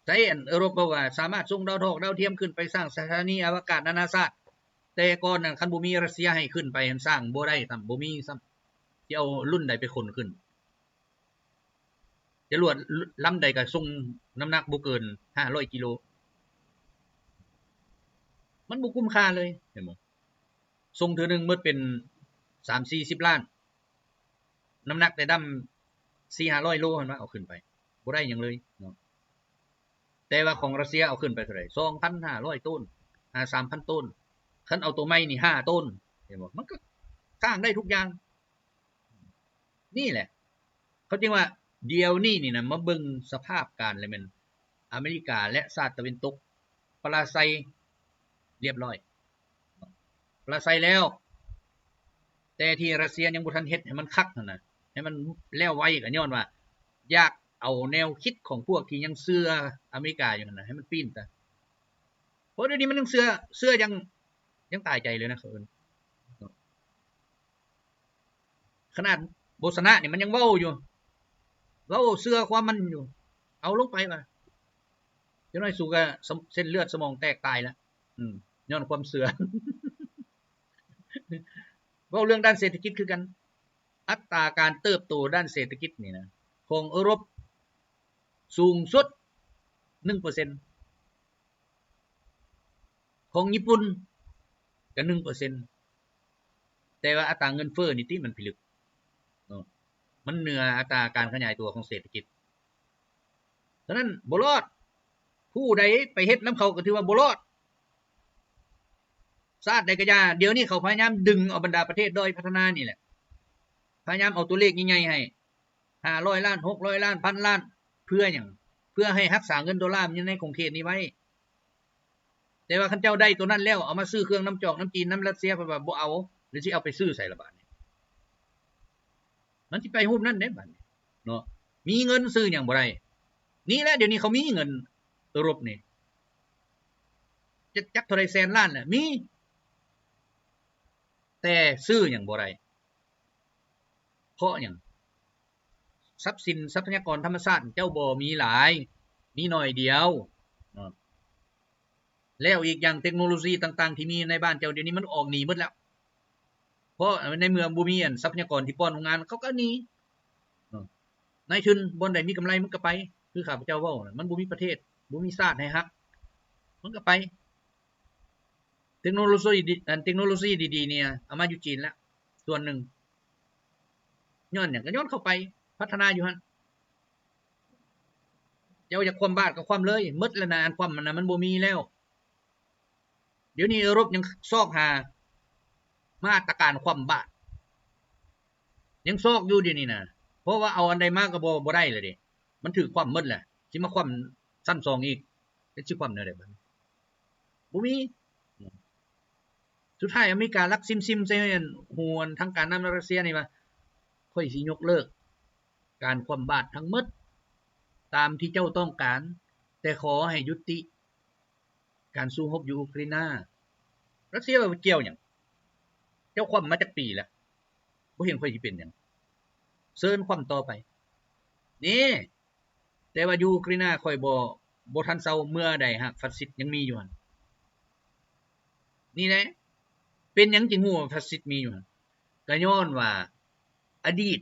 ໃຊ້ອັນເອີຣົບເວົ້າວ່າສາມາດສົ່ງດາວທອກດາວທຽມຂຶ້ນໄປສ້າງສະຖານີອະວະກາດນານາຊາດ ແຕ່ກ່ອນນັ້ນຄັນບໍ່ມີຣັດເຊຍໃຫ້ຂຶ້ນໄປຫັ້ນສ້າງບໍ່ໄດ້ຊ້ຳ ບໍ່ມີຊ້ຳ ຊິເອົາລຸ້ນໃດໄປຂົນຂຶ້ນ? ຈະລວດລຳໃດກໍສົ່ງນ້ຳໜັກບໍ່ເກີນຫ້າຮ້ອຍກິໂລ ມັນບໍ່ກຸ້ມຄ່າເລີຍ ເຫັນບໍ່? ສົ່ງເທື່ອໜຶ່ງໝົດເປັນສາມສີ່ສິບລ້ານ ນ້ຳໜັກແຕ່ດຳສີ່ຫ້າຮ້ອຍໂລຫັ້ນວ່າເອົາຂຶ້ນໄປ ບໍ່ໄດ້ຫຍັງເລີຍເນາະ. ແຕ່ວ່າຂອງຣັດເຊຍເອົາຂຶ້ນໄປເທົ່າໃດ? ສອງພັນຫ້າຮ້ອຍໂຕນ ຫາສາມພັນໂຕນ ຄັນເອົາໂຕໃໝ່ນີ້ຫ້າໂຕນ ເຫັນບໍ່? ມັນກໍສ້າງໄດ້ທຸກຢ່າງ. ນີ້ແຫຼະ ເຂົາຈຶ່ງວ່າ ດຽວນີ້ນີ້ນະ ມາເບິ່ງສະພາບການແລ້ວແມ່ນອາເມລິກາ ແລະ ຊາດຕາເວັນຕົກປະລາໄຊລຽບຮ້ອຍ ປະລາໄຊແລ້ວ ແຕ່ທີ່ຣັດເຊຍຍັງບໍ່ທັນເຮັດໃຫ້ມັນຄັກຫັ້ນນະ ໃຫ້ມັນແລ້ວໄວ ກໍຍ້ອນວ່າຢາກເອົາແນວຄິດຂອງພວກທີ່ຍັງເຊື່ອອາເມລິກາຢູ່ຫັ້ນນະ ໃຫ້ມັນປີ້ນຕາ ເພາະດຽວນີ້ມັນຍັງເຊື່ອ ເຊື່ອຢ່າງ ຍັງຕາຍໃຈເລີຍນະ ເຂົາເອີ້ນ ຂະໜາດໂບຊະນານີ້ມັນຍັງເວົ້າຢູ່ ເວົ້າເຊື່ອຄວາມມັນຢູ່ ເອົາລົງໄປວ່າ ຈັກໜ້ອຍສູກໍສະ ເສັ້ນເລືອດສະໝອງແຕກຕາຍລະ ອືມ ຍ້ອນຄວາມເຊື່ອ. ເວົ້າເລື່ອງດ້ານເສດຖະກິດຄືກັນ ອັດຕາການເຕີບໂຕດ້ານເສດຖະກິດນີ້ນະ ຂອງເອີຣົບສູງສຸດໜຶ່ງເປີເຊັນ ຂອງຍີ່ປຸ່ນກໍໜຶ່ງເປີເຊັນ ແຕ່ວ່າອັດຕາເງິນເຟີ້ນີ້ຕິ ມັນພິລຶກເນາະ ມັນເໜືອອັດຕາການຂະຫຍາຍຕົວຂອງເສດຖະກິດ. ສະນັ້ນບໍ່ລອດ ຜູ້ໃດໄປເຮັດນຳເຂົາກໍຖືວ່າບໍ່ລອດ ຊາດໃດກໍຢ່າ. ດຽວນີ້ເຂົາພະຍາຍາມດຶງເອົາບັນດາປະເທດດ້ອຍພັດທະນານີ້ແຫຼະ ພະຍາຍາມເອົາຕົວເລກໃຫຍ່ໆໃຫ້ ຫ້າຮ້ອຍລ້ານ ຫົກຮ້ອຍລ້ານ ພັນລ້ານ ເພື່ອຫຍັງ? ເພື່ອໃຫ້ຮັກສາເງິນໂດລາຢູ່ໃນຂົງເຂດນີ້ໄວ້. ແຕ່ວ່າຄັນເຈົ້າໄດ້ໂຕນັ້ນແລ້ວ ເອົາມາຊື້ເຄື່ອງນຳຈອກນຳຈີນນຳຣັດເຊຍ ເພິ່ນວ່າບໍ່ເອົາ ແລ້ວຊິເອົາໄປຊື້ໃສລະບາດນີ້? ມັນຊິໄປຮູບນັ້ນເດ້ບາດນີ້ເນາະ ມີເງິນຊື້ຫຍັງບໍ່ໄດ້. ນີ້ແຫຼະ ດຽວນີ້ເຂົາມີເງິນເອີຣົບນີ້ ຈັກ ຈັກເທົ່າໃດແສນລ້ານແຫຼະ ມີ ແຕ່ຊື້ຫຍັງບໍ່ໄດ້. ເພາະຫຍັງ? ຊັບສິນ ຊັບພະຍາກອນທຳມະຊາດເຈົ້າບໍ່ມີຫຼາຍ ມີໜ້ອຍດຽວເນາະ. ແລ້ວອີກຢ່າງເຕັກໂນໂລຊີຕ່າງໆທີ່ມີໃນບ້ານເຈົ້າດຽວນີ້ມັນອອກໜີໝົດແລ້ວ ເພາະໃນເມື່ອບໍ່ມີອັນຊັບພະຍາກອນທີ່ປ້ອນໂຮງງານ ເຂົາກໍໜີເນາະ. ນາຍທຶນບ່ອນໃດມີກຳໄລມັນກໍໄປ ຄືຂ້າພະເຈົ້າເວົ້ານະ ມັນບໍ່ມີປະເທດ ບໍ່ມີຊາດໃຫ້ຮັກ ມັນກໍໄປ. ເຕັກໂນໂລຊີດີ ອັນເຕັກໂນໂລຊີດີໆນີ້ເອົາມາຢູ່ຈີນແລ້ວສ່ວນໜຶ່ງ ຍ້ອນຫຍັງ? ກໍຍ້ອນເຂົ້າໄປພັດທະນາຢູ່ຫັ້ນ. ເຈົ້າຢາກຄວ່ຳບາດກໍຄວ່ຳເລີຍ ໝົດແລ້ວນະ ອັນຄວ່ຳມັນນະ ມັນບໍ່ມີແລ້ວ. ດຽວນີ້ເອີຣົບຍັງຊອກຫາມາດຕະການຄວ່ຳບາດ ຍັງຊອກຢູ່ດຽວນີ້ນະ ເພາະວ່າເອົາອັນໃດມາກໍບໍ່ ບໍ່ໄດ້ແລ້ວເດ້ ມັນຖືກຄວ່ຳໝົດແລ້ວ ຊິມາຄວ່ຳຊັ້ນສອງອີກ ແລ້ວຊິຄວ່ຳແນວໃດບັດນີ້? ບໍ່ມີ. ສຸດທ້າຍອາເມລິກາລັກຊິມໆໃສ່ອັນ ຫົວທາງການນຳລັດເຊຍນີ້ວ່າ ຂ້ອຍຊິຍົກເລີກການຄວ່ຳບາດທັງໝົດ ຕາມທີ່ເຈົ້າຕ້ອງການ ແຕ່ຂໍໃຫ້ຍຸຕິການສູ້ຮົບຢູ່ອູກຣາຍນາ. ລັດເຊຍວ່າ ບໍ່ກ່ຽວຫຍັງ ເຈົ້າຄວ່ຳມາຈັກປີແລ້ວ ບໍ່ເຫັນຂ້ອຍຊິເປັນຫຍັງ ເຊີນຄວ່ຳຕໍ່ໄປ. ນີ້ ແຕ່ວ່າຢູ່ອູກຣາຍນາຂ້ອຍບໍ່ ບໍ່ທັນເຊົາ ເມື່ອໃດຫາກຟາຊິດຍັງມີຢູ່ຫັ້ນ. ນີ້ແຫຼະ ເປັນຫຍັງຈຶ່ງຮູ້ວ່າຟາຊິດມີຢູ່ຫັ້ນ? ກໍຍ້ອນວ່າອະດີດ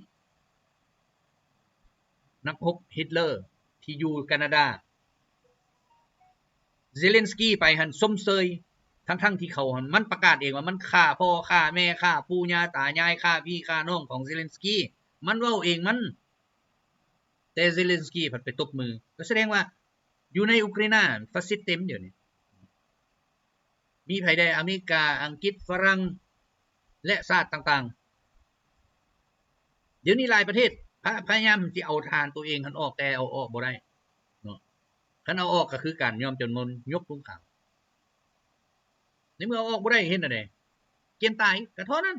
ນັກຮົບຮິດເລີທີ່ຢູ່ການາດາ ເຊເລັນສກີໄປຫັ້ນຊົມເຊີຍ ທັງໆທີ່ເຂົາຫັ້ນ ມັນປະກາດເອງວ່າມັນຂ້າພໍ່ຂ້າແມ່ ຂ້າປູ່ຍ່າຕາຍາຍ ຂ້າພີ່ຂ້ານ້ອງຂອງເຊເລັນສກີ ມັນເວົ້າເອງມັນ. ແຕ່ເຊເລັນສກີພັດໄປຕົບມື ກໍສະແດງວ່າຢູ່ໃນອູກຣາຍນາຟາຊິດເຕັມດຽວນີ້ ມີໃຜແດ່? ອາເມລິກາ ອັງກິດ ຝຣັ່ງ ແລະ ຊາດຕ່າງໆ. ດຽວນີ້ຫຼາຍປະເທດພະ ພະຍາຍາມທີ່ເອົາທະຫານໂຕເອງຫັ້ນອອກ ແຕ່ເອົາອອກບໍ່ໄດ້ເນາະ. ຄັນເອົາອອກກໍຄືການຍອມຈຳນົນ ຍົກສົງຄາມ. ໃນເມື່ອເອົາອອກບໍ່ໄດ້ເຮັດແນວໃດ? ກຽມຕາຍ ກໍເທົ່ານັ້ນ.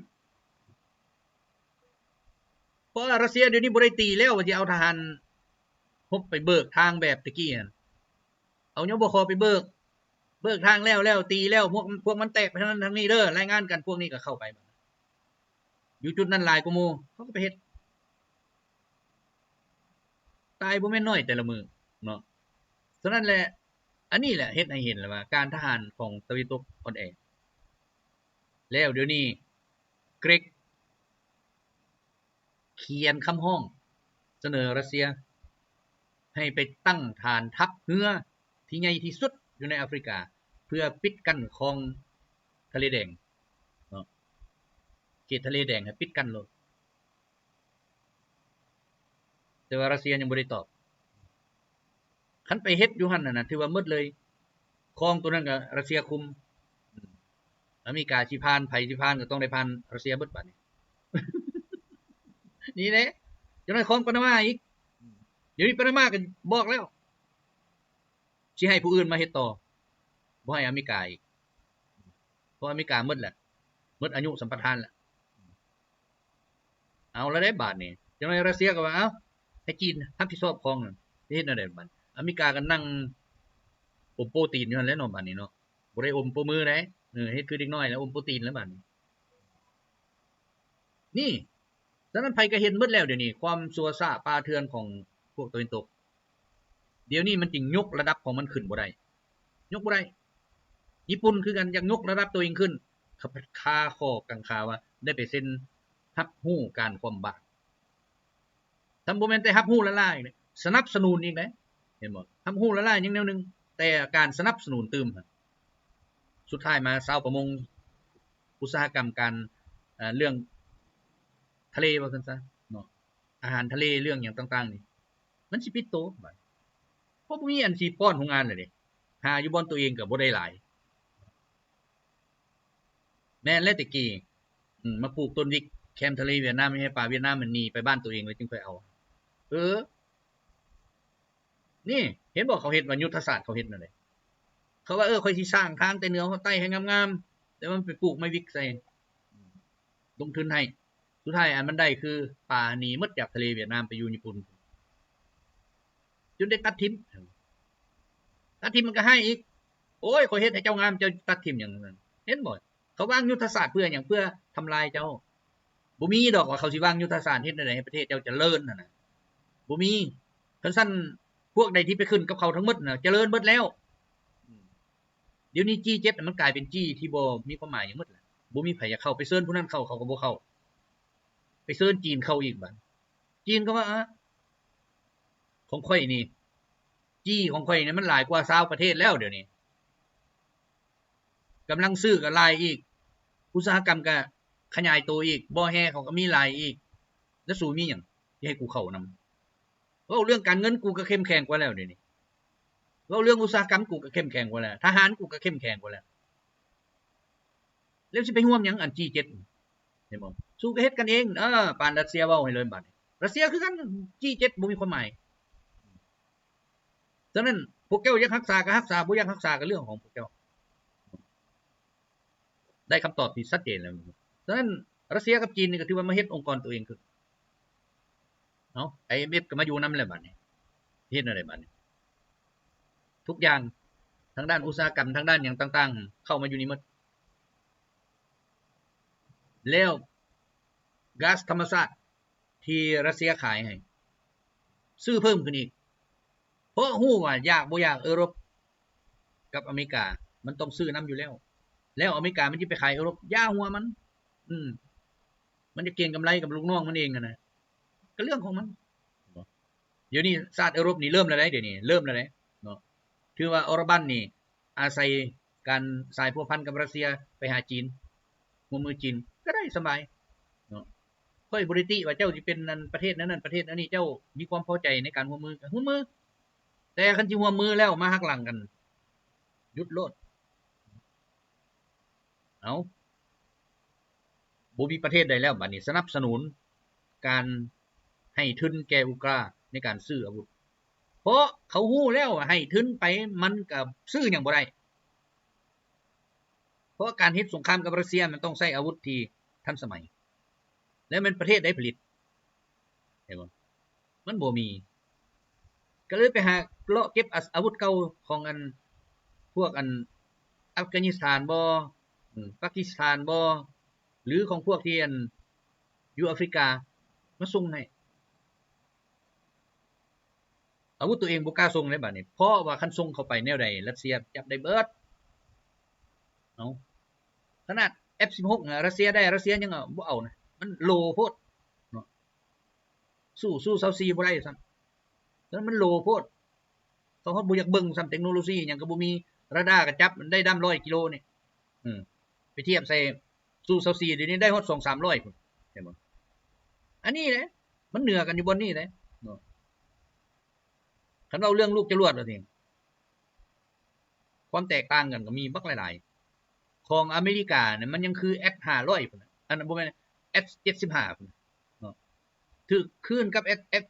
ເພາະວ່າຣັດເຊຍດຽວນີ້ບໍ່ໄດ້ຕີແລ້ວ ວ່າຊິເອົາທະຫານຮົບໄປເບີກທາງແບບແຕ່ກີ້ຫັ້ນ ເອົາ ຍບຄ ໄປເບີກ ເບີກທາງແລ້ວ ແລ້ວຕີແລ້ວ ພວກ ພວກມັນແຕກໄປທາງນັ້ນທາງນີ້ເດີ ລາຍງານກັນ ພວກນີ້ກໍເຂົ້າໄປ ຢູ່ຈຸດນັ້ນຫຼາຍກວ່າໝູ່ ເຂົາກໍໄປເຮັດ. ຕາຍບໍ່ແມ່ນໜ້ອຍແຕ່ລະມື້ເນາະ. ສະນັ້ນແຫຼະ ອັນນີ້ແຫຼະເຮັດໃຫ້ເຫັນແລ້ວວ່າການທະຫານຂອງຕາເວັນຕົກອ່ອນແອ. ແລ້ວດຽວນີ້ເກຣັກຂຽນຄຳຮ້ອງສະເໜີຣັດເຊຍໃຫ້ໄປຕັ້ງຖານທັບເຮືອທີ່ໃຫຍ່ທີ່ສຸດຢູ່ໃນອາຟຣິກາ ເພື່ອປິດກັ້ນຂອງທະເລແດງເນາະ ເຂດທະເລແດງໃຫ້ປິດກັ້ນໂລດ. ແຕ່ວ່າຣັດເຊຍຍັງບໍ່ໄດ້ຕອບ. ຄັນໄປເຮັດຢູ່ຫັ້ນນະ ຖືວ່າໝົດເລີຍ. ຄອງໂຕນັ້ນກໍຣັດເຊຍຄຸມ. ອາເມລິກາຊິຜ່ານ ໃຜຊິຜ່ານກໍຕ້ອງໄດ້ຜ່ານຣັດເຊຍເບິດບາດນີ້. ນີ້ແຫຼະ ຈັກໜ້ອຍຄອງປານາມາອີກ. ດຽວນີ້ປານາມາກໍບອກແລ້ວ ຊິໃຫ້ຜູ້ອື່ນມາເຮັດຕໍ່ ບໍ່ໃຫ້ອາເມລິກາອີກ ເພາະອາເມລິກາໝົດແຫຼະ ໝົດອາຍຸສຳປະທານແຫຼະ. ເອົາລະເດ້ບາດນີ້ ຈັກໜ້ອຍຣັດເຊຍກໍວ່າ ເອົ້າ ໃຫ້ຈີນຮັບຜິດຊອບຂອງນັ້ນ ຊິເຮັດແນວໃດບາດ? ອາເມລິກາກໍນັ່ງອົມໂປ້ຕີນຢູ່ຫັ້ນແຫຼະເນາະ ບາດນີ້ເນາະ ບໍ່ໄດ້ອົມໂປ້ມືໃດ໋ ເອີ ເຮັດຄືເດັກນ້ອຍແລ້ວ ອົມໂປ້ຕີນແລ້ວບາດນີ້. ນີ້ ສະນັ້ນໃຜກໍເຫັນໝົດແລ້ວດຽວນີ້ ຄວາມຊົ່ວຊ້າປ່າເຖື່ອນຂອງພວກຕາເວັນຕົກ. ດຽວນີ້ມັນຈຶ່ງຍົກລະດັບຂອງມັນຂຶ້ນບໍ່ໄດ້ ຍົກບໍ່ໄດ້. ຍີ່ປຸ່ນຄືກັນ ຢາກຍົກລະດັບໂຕເອງຂຶ້ນ ຄາ ຄາຂໍ້ກັງຄາວ່າໄດ້ໄປເຊັນຮັບຮູ້ການຄວ່ຳບາດ. ທ່ານບໍ່ແມ່ນແຕ່ຮັບຮູ້ລ້າໆອີກເດ້ ສະໜັບສະໜູນອີກເດ້ ເຫັນບໍ່? ຮັບຮູ້ລ້າໆຍັງແນວໜຶ່ງ ແຕ່ການສະໜັບສະໜູນຕື່ມ ສຸດທ້າຍມາຊາວປະມົງ ອຸດສາຫະກຳການ ເອີ ເລື່ອງທະເລວ່າຊັ້ນຊະເນາະ ອາຫານທະເລ ເລື່ອງຫຍັງຕ່າງໆນີ້ ມັນຊິປິດໂຕບາດ ເພາະບໍ່ມີອັນຊິປ້ອນໂຮງງານແລ້ວເດ້ ຫາຢູ່ບ່ອນໂຕເອງກໍບໍ່ໄດ້ຫຼາຍ. ແມ່ນແລ້ວແຕ່ກີ້ ອືມ ມາປູກຕົ້ນວິກແຄມທະເລຫວຽດນາມ ໃຫ້ປາຫວຽດນາມມັນໜີໄປບ້ານໂຕເອງແລ້ວຈຶ່ງຄ່ອຍເອົາ. ເອີ ນີ້ເຫັນບໍ່ ເຂົາເຮັດວ່າຍຸດທະສາດເຂົາເຮັດແນວໃດ? ເຂົາວ່າ ເອີ ຂ້ອຍຊິສ້າງທາງແຕ່ເໜືອຮອດໃຕ້ໃຫ້ງາມໆ ແຕ່ວ່າມັນໄປປູກໄມ້ວິກໃສ່ ລົງທຶນໃຫ້ ສຸດທ້າຍອັນມັນໄດ້ຄືປາໜີໝົດຈາກທະເລຫວຽດນາມໄປຢູ່ຍີ່ປຸ່ນ ຈົນໄດ້ຕັດຖິ້ມ ຕັດຖິ້ມມັນກໍຮ້າຍອີກ ໂອ້ຍ ຂ້ອຍເຮັດໃຫ້ເຈົ້າງາມ ເຈົ້າຕັດຖິ້ມຫຍັງ? ເຫັນບໍ່ ເຂົາວາງຍຸດທະສາດເພື່ອຫຍັງ? ເພື່ອທຳລາຍເຈົ້າ. ບໍ່ມີດອກວ່າເຂົາຊິວາງຍຸດທະສາດເຮັດແນວໃດໃຫ້ປະເທດເຈົ້າຈະເລີນຫັ້ນນະ. ບໍ່ມີ. ຄັນຊັ້ນພວກໃດທີ່ໄປຂຶ້ນກັບເຂົາທັງໝົດນະ ຈະເລີນເບິດແລ້ວ. ດຽວນີ້ຈີເຈັດມັນກາຍເປັນຈີທີ່ບໍ່ມີຄວາມໝາຍຫຍັງໝົດແລ້ວ. ບໍ່ມີໃຜຢາກເຂົ້າ ໄປເຊີນຜູ້ນັ້ນເຂົ້າ ເຂົາກໍບໍ່ເຂົ້າ. ໄປເຊີນຈີນເຂົ້າອີກບາດ. ຈີນກໍວ່າ ອາ ຂອງຂ້ອຍນີ້ ຈີຂອງຂ້ອຍນີ້ມັນຫຼາຍກວ່າຊາວປະເທດແລ້ວດຽວນີ້. ກຳລັງຊື້ກໍຫຼາຍອີກ, ອຸດສາຫະກຳກໍຂະຫຍາຍໂຕອີກ, ບໍ່ແຮ່ເຂົາກໍມີຫຼາຍອີກ. ແລ້ວສູມີຫຍັງທີ່ໃຫ້ກູເຂົ້ານຳ? ເວົ້າເລື່ອງການເງິນ ກູກໍເຂັ້ມແຂງກວ່າແລ້ວດຽວນີ້. ເວົ້າເລື່ອງອຸດສາຫະກຳ ກູກໍເຂັ້ມແຂງກວ່າແລ້ວ. ທະຫານ ກູກໍເຂັ້ມແຂງກວ່າແລ້ວ. ແລ້ວຊິໄປຮ່ວມຫຍັງອັນຈີເຈັດ ເຫັນບໍ່? ສູ້ກໍເຮັດກັນເອງ. ເອີ ປານຣັດເຊຍເວົ້າໃຫ້ເລີຍບາດນີ້. ຣັດເຊຍຄືກັນ, ຈີເຈັດບໍ່ມີຄວາມໝາຍ. ສະນັ້ນ ພວກເຈົ້າຢາກຮັກສາກໍຮັກສາ, ບໍ່ຢາກຮັກສາກໍເລື່ອງຂອງພວກເຈົ້າ. ໄດ້ຄຳຕອບທີ່ຊັດເຈນແລ້ວ. ສະນັ້ນ ຣັດເຊຍກັບຈີນນີ້ກໍຖືວ່າມາເຮັດອົງກອນຕົວເອງຂຶ້ນ. ເອົາ ໄອເອັມເອັຟ ກໍມາຢູ່ນຳແລ້ວບາດນີ້. ເຮັດແນວໃດບາດນີ້? ທຸກຢ່າງ ທາງດ້ານອຸດສາຫະກຳ ທາງດ້ານຫຍັງຕ່າງໆ ເຂົ້າມາຢູ່ນີ້ໝົດ. ແລ້ວກາສທຳມະຊາດ ທີ່ຣັດເຊຍຂາຍໃຫ້ ຊື້ເພີ່ມຂຶ້ນອີກ ເພາະຮູ້ວ່າຢາກບໍ່ຢາກ ເອີຣົບກັບອາເມລິກາມັນຕ້ອງຊື້ນຳຢູ່ແລ້ວ. ແລ້ວອາເມລິກາມັນຈະໄປຂາຍເອີຣົບ ຢ່າຫົວມັນ. ອືມ ມັນຈະເກັງກຳໄລກັບລູກນ້ອງມັນເອງຫັ້ນນະ ກໍເລື່ອງຂອງມັນ. ດຽວນີ້ຊາດເອີຣົບນີ້ເລີ່ມແລ້ວເດ້ ດຽວນີ້ເລີ່ມແລ້ວເດ້ເນາະ. ຖືວ່າອໍຣະບັນນີ້ອາໄສການສາຍພົວພັນກັບຣັດເຊຍໄປຫາຈີນ ຮ່ວມມືຈີນກໍໄດ້ສະບາຍເນາະ. ຂ້ອຍບໍ່ໄດ້ຕິວ່າເຈົ້າຊິເປັນອັນປະເທດນັ້ນ ປະເທດອັນນີ້ ເຈົ້າມີຄວາມພໍໃຈໃນການຮ່ວມມືກໍຮ່ວມມື, ແຕ່ຄັນຊິຮ່ວມມືແລ້ວມາຫັກຫຼັງກັນ ຢຸດໂລດ. ເອົ້າ ບໍ່ມີປະເທດໃດແລ້ວບາດນີ້ສະໜັບສະໜູນການໃຫ້ທຶນແກ່ອຸກຣາໃນການຊື້ອາວຸດ ເພາະເຂົາຮູ້ແລ້ວວ່າໃຫ້ທຶນໄປມັນກໍຊື້ຫຍັງບໍ່ໄດ້. ເພາະການເຮັດສົງຄາມກັບຣັດເຊຍມັນຕ້ອງໃຊ້ອາວຸດທີ່ທັນສະໄໝ ແລະແມ່ນປະເທດໃດຜະລິດ ເຫັນບໍ່? ມັນບໍ່ມີ ກໍເລີຍໄປຫາເລາະເກັບອາ ອາວຸດເກົ່າຂອງອັນ ພວກອັນອັຟການິສຖານບໍ ປາກິສຖານບໍ ຫຼືຂອງພວກທີ່ອັນຢູ່ອາຟຣິກາມາສົ່ງໃຫ້. ອາວຸດຕົວເອງບໍ່ກ້າສົ່ງເດ້ບາດນີ້ ເພາະວ່າຄັນສົ່ງເຂົ້າໄປແນວໃດ ຣັດເຊຍຈັບໄດ້ເບິດ. ເອົາ ຂະໜາດເອັຟສິບຫົກນະ ຣັດເຊຍໄດ້ ຣັດເຊຍຍັງບໍ່ເອົານະ ມັນໂຫຼໂພດເນາະ. ສູ້ ສູ້ຊາວສີ່ບໍ່ໄດ້ຊ້ຳ ແຕ່ມັນໂຫຼໂພດ. ເຂົາຮອດບໍ່ຢາກເບິ່ງຊ້ຳ ເຕັກໂນໂລຊີຫຍັງກໍບໍ່ມີ, ຣາດາກໍຈັບໄດ້ດຳຮ້ອຍກິໂລນີ້. ອືມ ໄປທຽບໃສ່ສູ້ຊາວສີ່ ດຽວນີ້ໄດ້ຮອດສອງສາມຮ້ອຍພຸ້ນ ເຫັນບໍ່? ອັນນີ້ແຫຼະ ມັນເໜືອກັນຢູ່ບ່ອນນີ້ແຫຼະເນາະ. ຄັນເວົ້າເລື່ອງລູກຈະຫຼວດວ່າຊີ້ ຄວາມແຕກຕ່າງກັນກໍມີບັກຫຼາຍໆ. ຂອງອາເມລິການີ້ມັນຍັງຄືເອັສຫ້າຮ້ອຍພຸ້ນນະ ອັນນັ້ນບໍ່ແມ່ນ ເອັສເຈັດສິບຫ້າພຸ້ນເນາະ ຖືກຄືນກັບເອັສ ເອັສ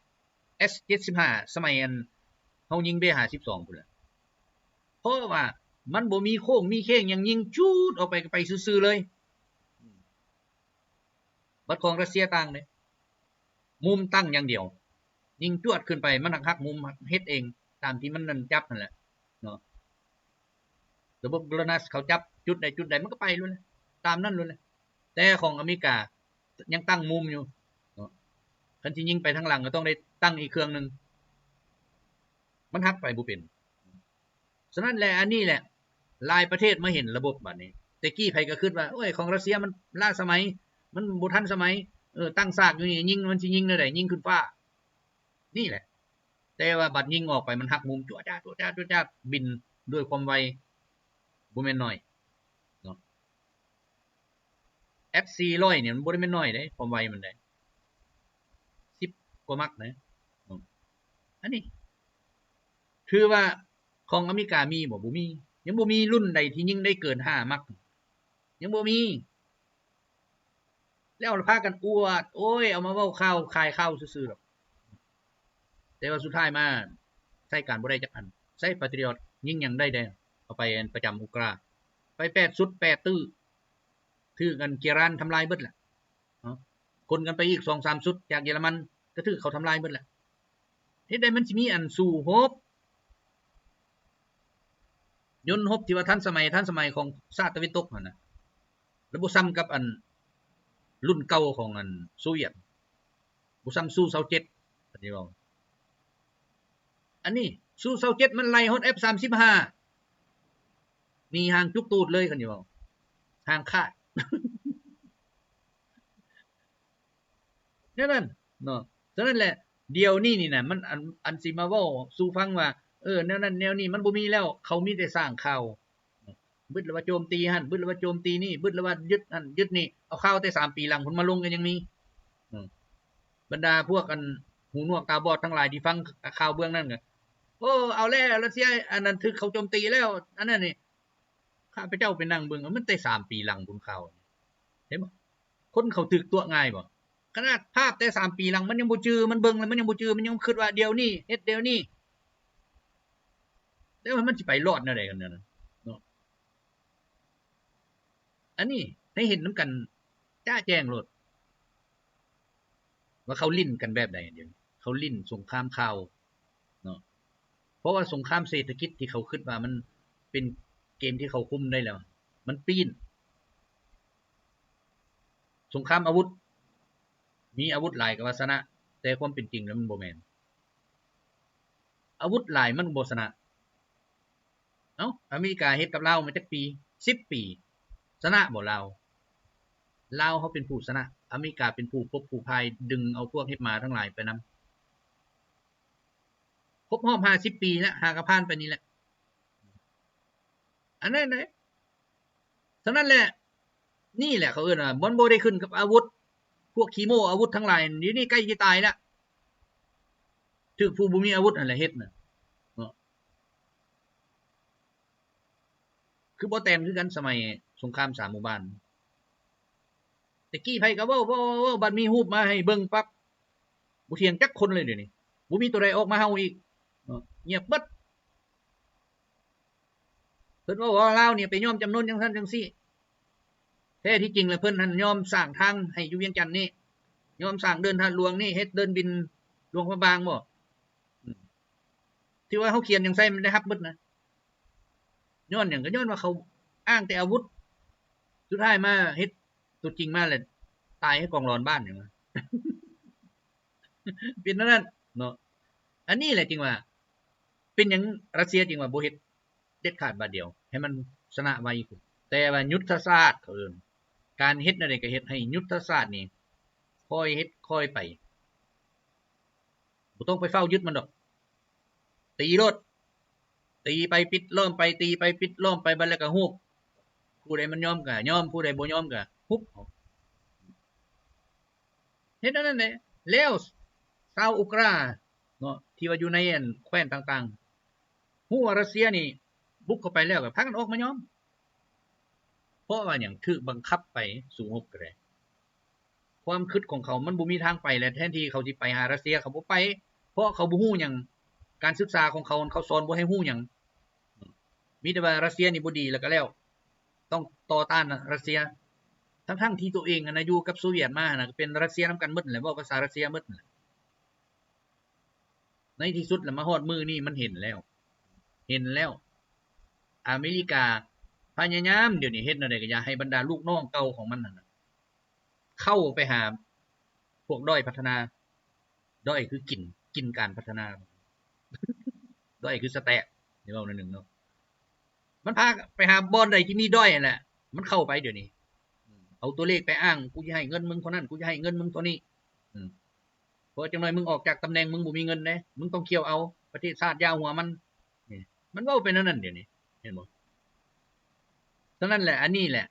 ເອັສເຈັດສິບຫ້າ ສະໄໝອັນເຮົາຍິງເບຫ້າສິບສອງພຸ້ນແຫຼະ. ເພາະວ່າມັນບໍ່ມີໂຄ້ງມີເຄ້ງຫຍັງ ຍິງຈູດອອກໄປກໍໄປຊື່ໆເລີຍ. ບັດຂອງຣັດເຊຍຕ່າງເດ້ ມຸມຕັ້ງຢ່າງດຽວ ຍິງຈວດຂຶ້ນໄປ ມັນຫັກມຸມ ເຮັດເອງຕາມທີ່ມັນນັ້ນຈັບຫັ້ນແຫຼະເນາະ. ລະບົບໂກລະນັສເຂົາຈັບຈຸດໃດຈຸດໃດ ມັນກໍໄປໂລດແຫຼະ ຕາມນັ້ນໂລດແຫຼະ. ແຕ່ຂອງອາເມລິກາຍັງຕັ້ງມຸມຢູ່ເນາະ ຄັນຊິຍິງໄປທາງຫຼັງກໍຕ້ອງໄດ້ຕັ້ງອີກເຄື່ອງໜຶ່ງ ມັນຫັກໄປບໍ່ເປັນ. ສະນັ້ນແຫຼະ ອັນນີ້ແຫຼະ ຫຼາຍປະເທດມາເຫັນລະບົບບາດນີ້. ແຕ່ກີ້ໃຜກໍຄິດວ່າ ໂອ້ຍ ຂອງຣັດເຊຍມັນລ້າສະໄໝ ມັນບໍ່ທັນສະໄໝ ເອີ ຕັ້ງສາກຢູ່ນີ້ ຍິງ ມັນຊິຍິງແນວໃດ ຍິງຂຶ້ນຟ້າ ນີ້ແຫຼະ. ແຕ່ວ່າບັດຍິງອອກໄປ ມັນຫັກມຸມ ຈົວຈາ ຈົວຈາ ຈົວຈາ ບິນດ້ວຍຄວາມໄວ ບໍ່ແມ່ນໜ້ອຍເນາະ. ເອັສສີ່ຮ້ອຍນີ້ມັນບໍ່ໄດ້ແມ່ນໜ້ອຍເດ້ ຄວາມໄວມັນເດ້ ສິບກວ່າມັກເດ້. ອືມ ອັນນີ້ຖືວ່າຂອງອາເມລິກາມີບໍ່? ບໍ່ມີ. ຍັງບໍ່ມີລຸ້ນໃດທີ່ຍິງໄດ້ເກີນຫ້າມັກ ຍັງບໍ່ມີ. ແລ້ວພາກັນອວດ ໂອ້ຍ ເອົາມາເວົ້າຂ່າວຂາຍຂ່າວຊື່ໆດອກ. ແຕ່ວ່າສຸດທ້າຍມາໃຊ້ການບໍ່ໄດ້ຈັກອັນ. ໃຊ້ປາຕຣິອອດຍິງຫຍັງໄດ້ແດ່ ເອົາໄປປະຈຳອຸກຣາ ໄປແປດຊຸດແປດຕື້ ຖືກອັນເກຣານທຳລາຍເບິດແຫຼະເນາະ. ຂົນກັນໄປອີກສອງສາມຊຸດຈາກເຢຍລະມັນ ກໍຖືກເຂົາທຳລາຍເບິດແຫຼະ. ເຮັດໃດມັນຊິມີອັນສູ້ຮົບ ຍົນຮົບທີ່ວ່າທັນສະໄໝ ທັນສະໄໝຂອງຊາດຕາເວັນຕົກຫັ້ນນະ ແລ້ວບໍ່ຊ້ຳກັບອັນລຸ້ນເກົ່າຂອງອັນໂຊວຽດ ບໍ່ຊ້ຳຊູຊາວເຈັດ ປະເທດເຮົາ ອັນນີ້ ຊູຊາວເຈັດ ມັນໄລ່ຮອດ ເອັບສາມສິບຫ້າ ນີ້ຫາງຈຸກຕູດເລີຍ ຄັນຊິເວົ້າ ຫາງຂາດ ແນວນັ້ນເນາະ. ສະນັ້ນແຫຼະ ດຽວນີ້ນີ້ນະ ມັນ ອັນ ອັນຊິມາເວົ້າສູ່ຟັງວ່າ ເອີ ແນວນັ້ນແນວນີ້ ມັນບໍ່ມີແລ້ວ ເຂົາມີແຕ່ສ້າງຂ່າວ ບຶດລະວ່າໂຈມຕີຫັ້ນ ບຶດລະວ່າໂຈມຕີນີ້ ບຶດລະວ່າຍຶດຫັ້ນຍຶດນີ້ ເອົາຂ່າວແຕ່ສາມປີຫຼັງພຸ້ນມາລົງກໍຍັງມີ. ອືມ ບັນດາພວກອັນຫູໜວກຕາບອດທັງຫຼາຍທີ່ຟັງຂ່າວເບື້ອງນັ້ນກໍ ໂອ້ ເອົາແລ້ວ ຣັດເຊຍອັນນັ້ນຖືກເຂົາໂຈມຕີແລ້ວ ອັນນັ້ນນີ້ ຂ້າພະເຈົ້າໄປນັ່ງເບິ່ງ ມັນແຕ່ສາມປີຫຼັງພຸ້ນຂ່າວ ເຫັນບໍ່? ຄົນເຂົາຖືກຕົວະງ່າຍບໍ່? ຂະໜາດພາບແຕ່ສາມປີຫຼັງ ມັນຍັງບໍ່ຈື່ ມັນເບິ່ງແລ້ວມັນຍັງບໍ່ຈື່ ມັນຍັງຄິດວ່າດຽວນີ້ ເຮັດດຽວນີ້ ແຕ່ວ່າມັນຊິໄປລອດແນວໃດກັນແນວນັ້ນເນາະ? ອັນນີ້ໃຫ້ເຫັນນຳກັນຈະແຈ້ງໂລດ ວ່າເຂົາຫຼິ້ນກັນແບບໃດດຽວນີ້ ເຂົາຫຼິ້ນສົງຄາມຂ່າວເນາະ ເພາະວ່າສົງຄາມເສດຖະກິດທີ່ເຂົາຄິດວ່າມັນເປັນເກມທີ່ເຂົາຄຸມໄດ້ແລ້ວ ມັນປີ້ນ. ສົງຄາມອາວຸດ ມີອາວຸດຫຼາຍກໍວ່າຊະນະ ແຕ່ຄວາມເປັນຈິງແລ້ວມັນບໍ່ແມ່ນ ອາວຸດຫຼາຍມັນບໍ່ຊະນະ. ເອົ້າ ອາເມລິກາເຮັດກັບລາວມາຈັກປີ? ສິບປີ ຊະນະບໍ່ລາວ? ລາວເຮົາເປັນຜູ້ຊະນະ ອາເມລິກາເປັນຜູ້ພົບຜູ້ພາຍ ດຶງເອົາພວກເຫັບໝາທັງຫຼາຍໄປນຳ ຄົບຮອບຫ້າສິບປີແລ້ວ ຫາກະຜ່ານໄປນີ້ແຫຼະ ອັນນັ້ນເດ້. ສະນັ້ນແຫຼະ ນີ້ແຫຼະເຂົາເອີ້ນວ່າ ມັນບໍ່ໄດ້ຂຶ້ນກັບອາວຸດ ພວກຂີ້ໂມ້ອາວຸດທັງຫຼາຍ ດຽວນີ້ໃກ້ຊິຕາຍແລ້ວ ຖືກຜູ້ບໍ່ມີອາວຸດຫັ້ນແຫຼະເຮັດນະເນາະ. ຄືບໍ່ແຕ່ງຄືກັນ ສະໄໝສົງຄາມສາມໝູ່ບ້ານ ແຕ່ກີ້ໃຜກໍເວົ້າ ເວົ້າ ເວົ້າ ບັດມີຮູບມາໃຫ້ເບິ່ງປັບ ບໍ່ຖຽງຈັກຄົນເລີຍດຽວນີ້ ບໍ່ມີໂຕໃດອອກມາເຮົາອີກເນາະ ງຽບເບິດ. ເພິ່ນເວົ້າວ່າລາວນີ້ໄປຍອມຈຳນົນຈັ່ງຊັ້ນຈັ່ງຊີ້ ແທ້ທີ່ຈິງແລ້ວເພິ່ນຫັ້ນຍອມສ້າງທາງໃຫ້ຢູ່ວຽງຈັນນີ້ ຍອມສ້າງເດີ່ນທາດຫຼວງນີ້ ເຮັດເດີ່ນບິນຫຼວງພະບາງບໍ? ອືມ ທີ່ວ່າເຮົາຂຽນຫຍັງໃສ່ມັນໄດ້ຮັບເບິດນະ. ຍ້ອນຫຍັງ? ກໍຍ້ອນວ່າເຂົາອ້າງແຕ່ອາວຸດ ສຸດທ້າຍມາເຮັດຕົວຈິງມາແລ້ວຕາຍໃຫ້ກອງຫຼອນບ້ານຫຍັງວະ ເປັນແນວນັ້ນເນາະ. ອັນນີ້ແຫຼະຈຶ່ງວ່າ ເປັນຫຍັງຣັດເຊຍຈຶ່ງວ່າບໍ່ເຮັດເດັດຂາດບາດດຽວ ໃຫ້ມັນຊະນະໄວຂຶ້ນ? ແຕ່ວ່າຍຸດທະສາດ ເຂົາເອີ້ນ ການເຮັດແນວໃດກໍເຮັດໃຫ້ຍຸດທະສາດນີ້ຄ່ອຍເຮັດຄ່ອຍໄປ ບໍ່ຕ້ອງໄປເຝົ້າຍຶດມັນດອກ ຕີໂລດ ຕີໄປປິດລ້ອມໄປ ຕີໄປປິດລ້ອມໄປ ບັດແລ້ວກໍຮຸບ ຜູ້ໃດມັນຍອມກໍຍອມ ຜູ້ໃດບໍ່ຍອມກໍຮຸບເອົາ ເຮັດແນວນັ້ນແຫຼະ. ແລ້ວຊາວອຸກຣາເນາະ ທີ່ວ່າຢູ່ໃນອັນແຄວ້ນຕ່າງໆ ຮູ້ວ່າຣັດເຊຍນີ້ບຸກເຂົ້າໄປແລ້ວກໍພາກັນອອກມາຍອມ ເພາະວ່າຫຍັງ? ຖືກບັງຄັບໄປສູ້ຮົບກໍໄດ້ ຄວາມຄິດຂອງເຂົາມັນບໍ່ມີທາງໄປແລ້ວ ແທນທີ່ເຂົາຊິໄປຫາຣັດເຊຍ ເຂົາບໍ່ໄປ ເພາະເຂົາບໍ່ຮູ້ຫຍັງ ການສຶກສາຂອງເຂົາ ເຂົາສອນບໍ່ໃຫ້ຮູ້ຫຍັງ ມີແຕ່ວ່າຣັດເຊຍນີ້ບໍ່ດີແລ້ວກໍແລ້ວ ຕ້ອງຕໍ່ຕ້ານຣັດເຊຍ ທັງໆທີ່ຕົວເອງຫັ້ນນະຢູ່ກັບໂຊວຽດມາຫັ້ນນະ ກໍເປັນຣັດເຊຍນຳກັນໝົດແຫຼະ ເວົ້າພາສາຣັດເຊຍໝົດແຫຼະ. ໃນທີ່ສຸດລະມາຮອດມື້ນີ້ມັນເຫັນແລ້ວ ເຫັນແລ້ວ ອາເມລິກາພະຍາຍາມດຽວນີ້ເຮັດແນວໃດກໍຢ່າໃຫ້ບັນດາລູກນ້ອງເກົ່າຂອງມັນຫັ້ນນະ ເຂົ້າໄປຫາພວກດ້ອຍພັດທະນາ ດ້ອຍຄືກິນ ກິນການພັດທະນາ ດ້ອຍຄືສະແຕັກ ຊິເວົ້າໜ້ອຍໜຶ່ງເນາະ ມັນພາໄປຫາບ່ອນໃດທີ່ມີດ້ອຍຫັ້ນແຫຼະ ມັນເຂົ້າໄປດຽວນີ້ ເອົາຕົວເລກໄປອ້າງ ກູຈະໃຫ້ເງິນມຶງເທົ່ານັ້ນ ກູຈະໃຫ້ເງິນມຶງເທົ່ານີ້ ເພາະຈັກໜ້ອຍມຶງອອກຈາກຕຳແໜ່ງ ມຶງບໍ່ມີເງິນເດ້ ມຶງຕ້ອງຂ້ຽວເອົາ ປະເທດຊາດຢ່າຫົວມັນ ນີ້ ມັນເວົ້າໄປແນວນັ້ນດຽວນີ້ ເຫັນບໍ່? ສະນັ້ນແຫຼະ ອັນນີ້ແຫຼະ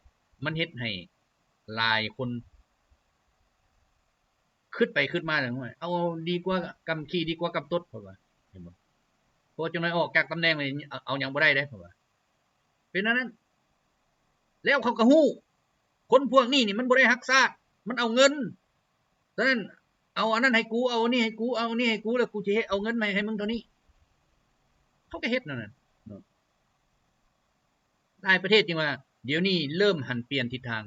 ມັນເຮັດໃຫ້ຫຼາຍຄົນຄິດໄປຄິດມາແລ້ວ ເອົາດີກວ່າກຳຂີ້ ດີກວ່າກຳຕົດ ເຂົາວ່າ ເຫັນບໍ່? ເພາະຈັກໜ້ອຍອອກຈາກຕຳແໜ່ງນີ້ ເອົາ ເອົາຫຍັງບໍ່ໄດ້ເດ້ ເຂົາວ່າ ເປັນອັນນັ້ນ ແລ້ວເຂົາກໍຮູ້ ຄົນພວກນີ້ນີ້ມັນບໍ່ໄດ້ຮັກຊາດ ມັນເອົາເງິນ ສະນັ້ນ ເອົາອັນນັ້ນໃຫ້ກູ ເອົາອັນນີ້ໃຫ້ກູ ເອົາອັນນີ້ໃຫ້ກູ ແລ້ວກູຊິເຮັດ ເອົາເງິນມາໃຫ້ ໃຫ້ມຶງເທົ່ານີ້ ເຂົາກໍເຮັດແນວນັ້ນເນາະ. ຫຼາຍປະເທດຈຶ່ງວ່າ ດຽວນີ້ເລີ່ມຫັນປ່ຽນທິດທາງ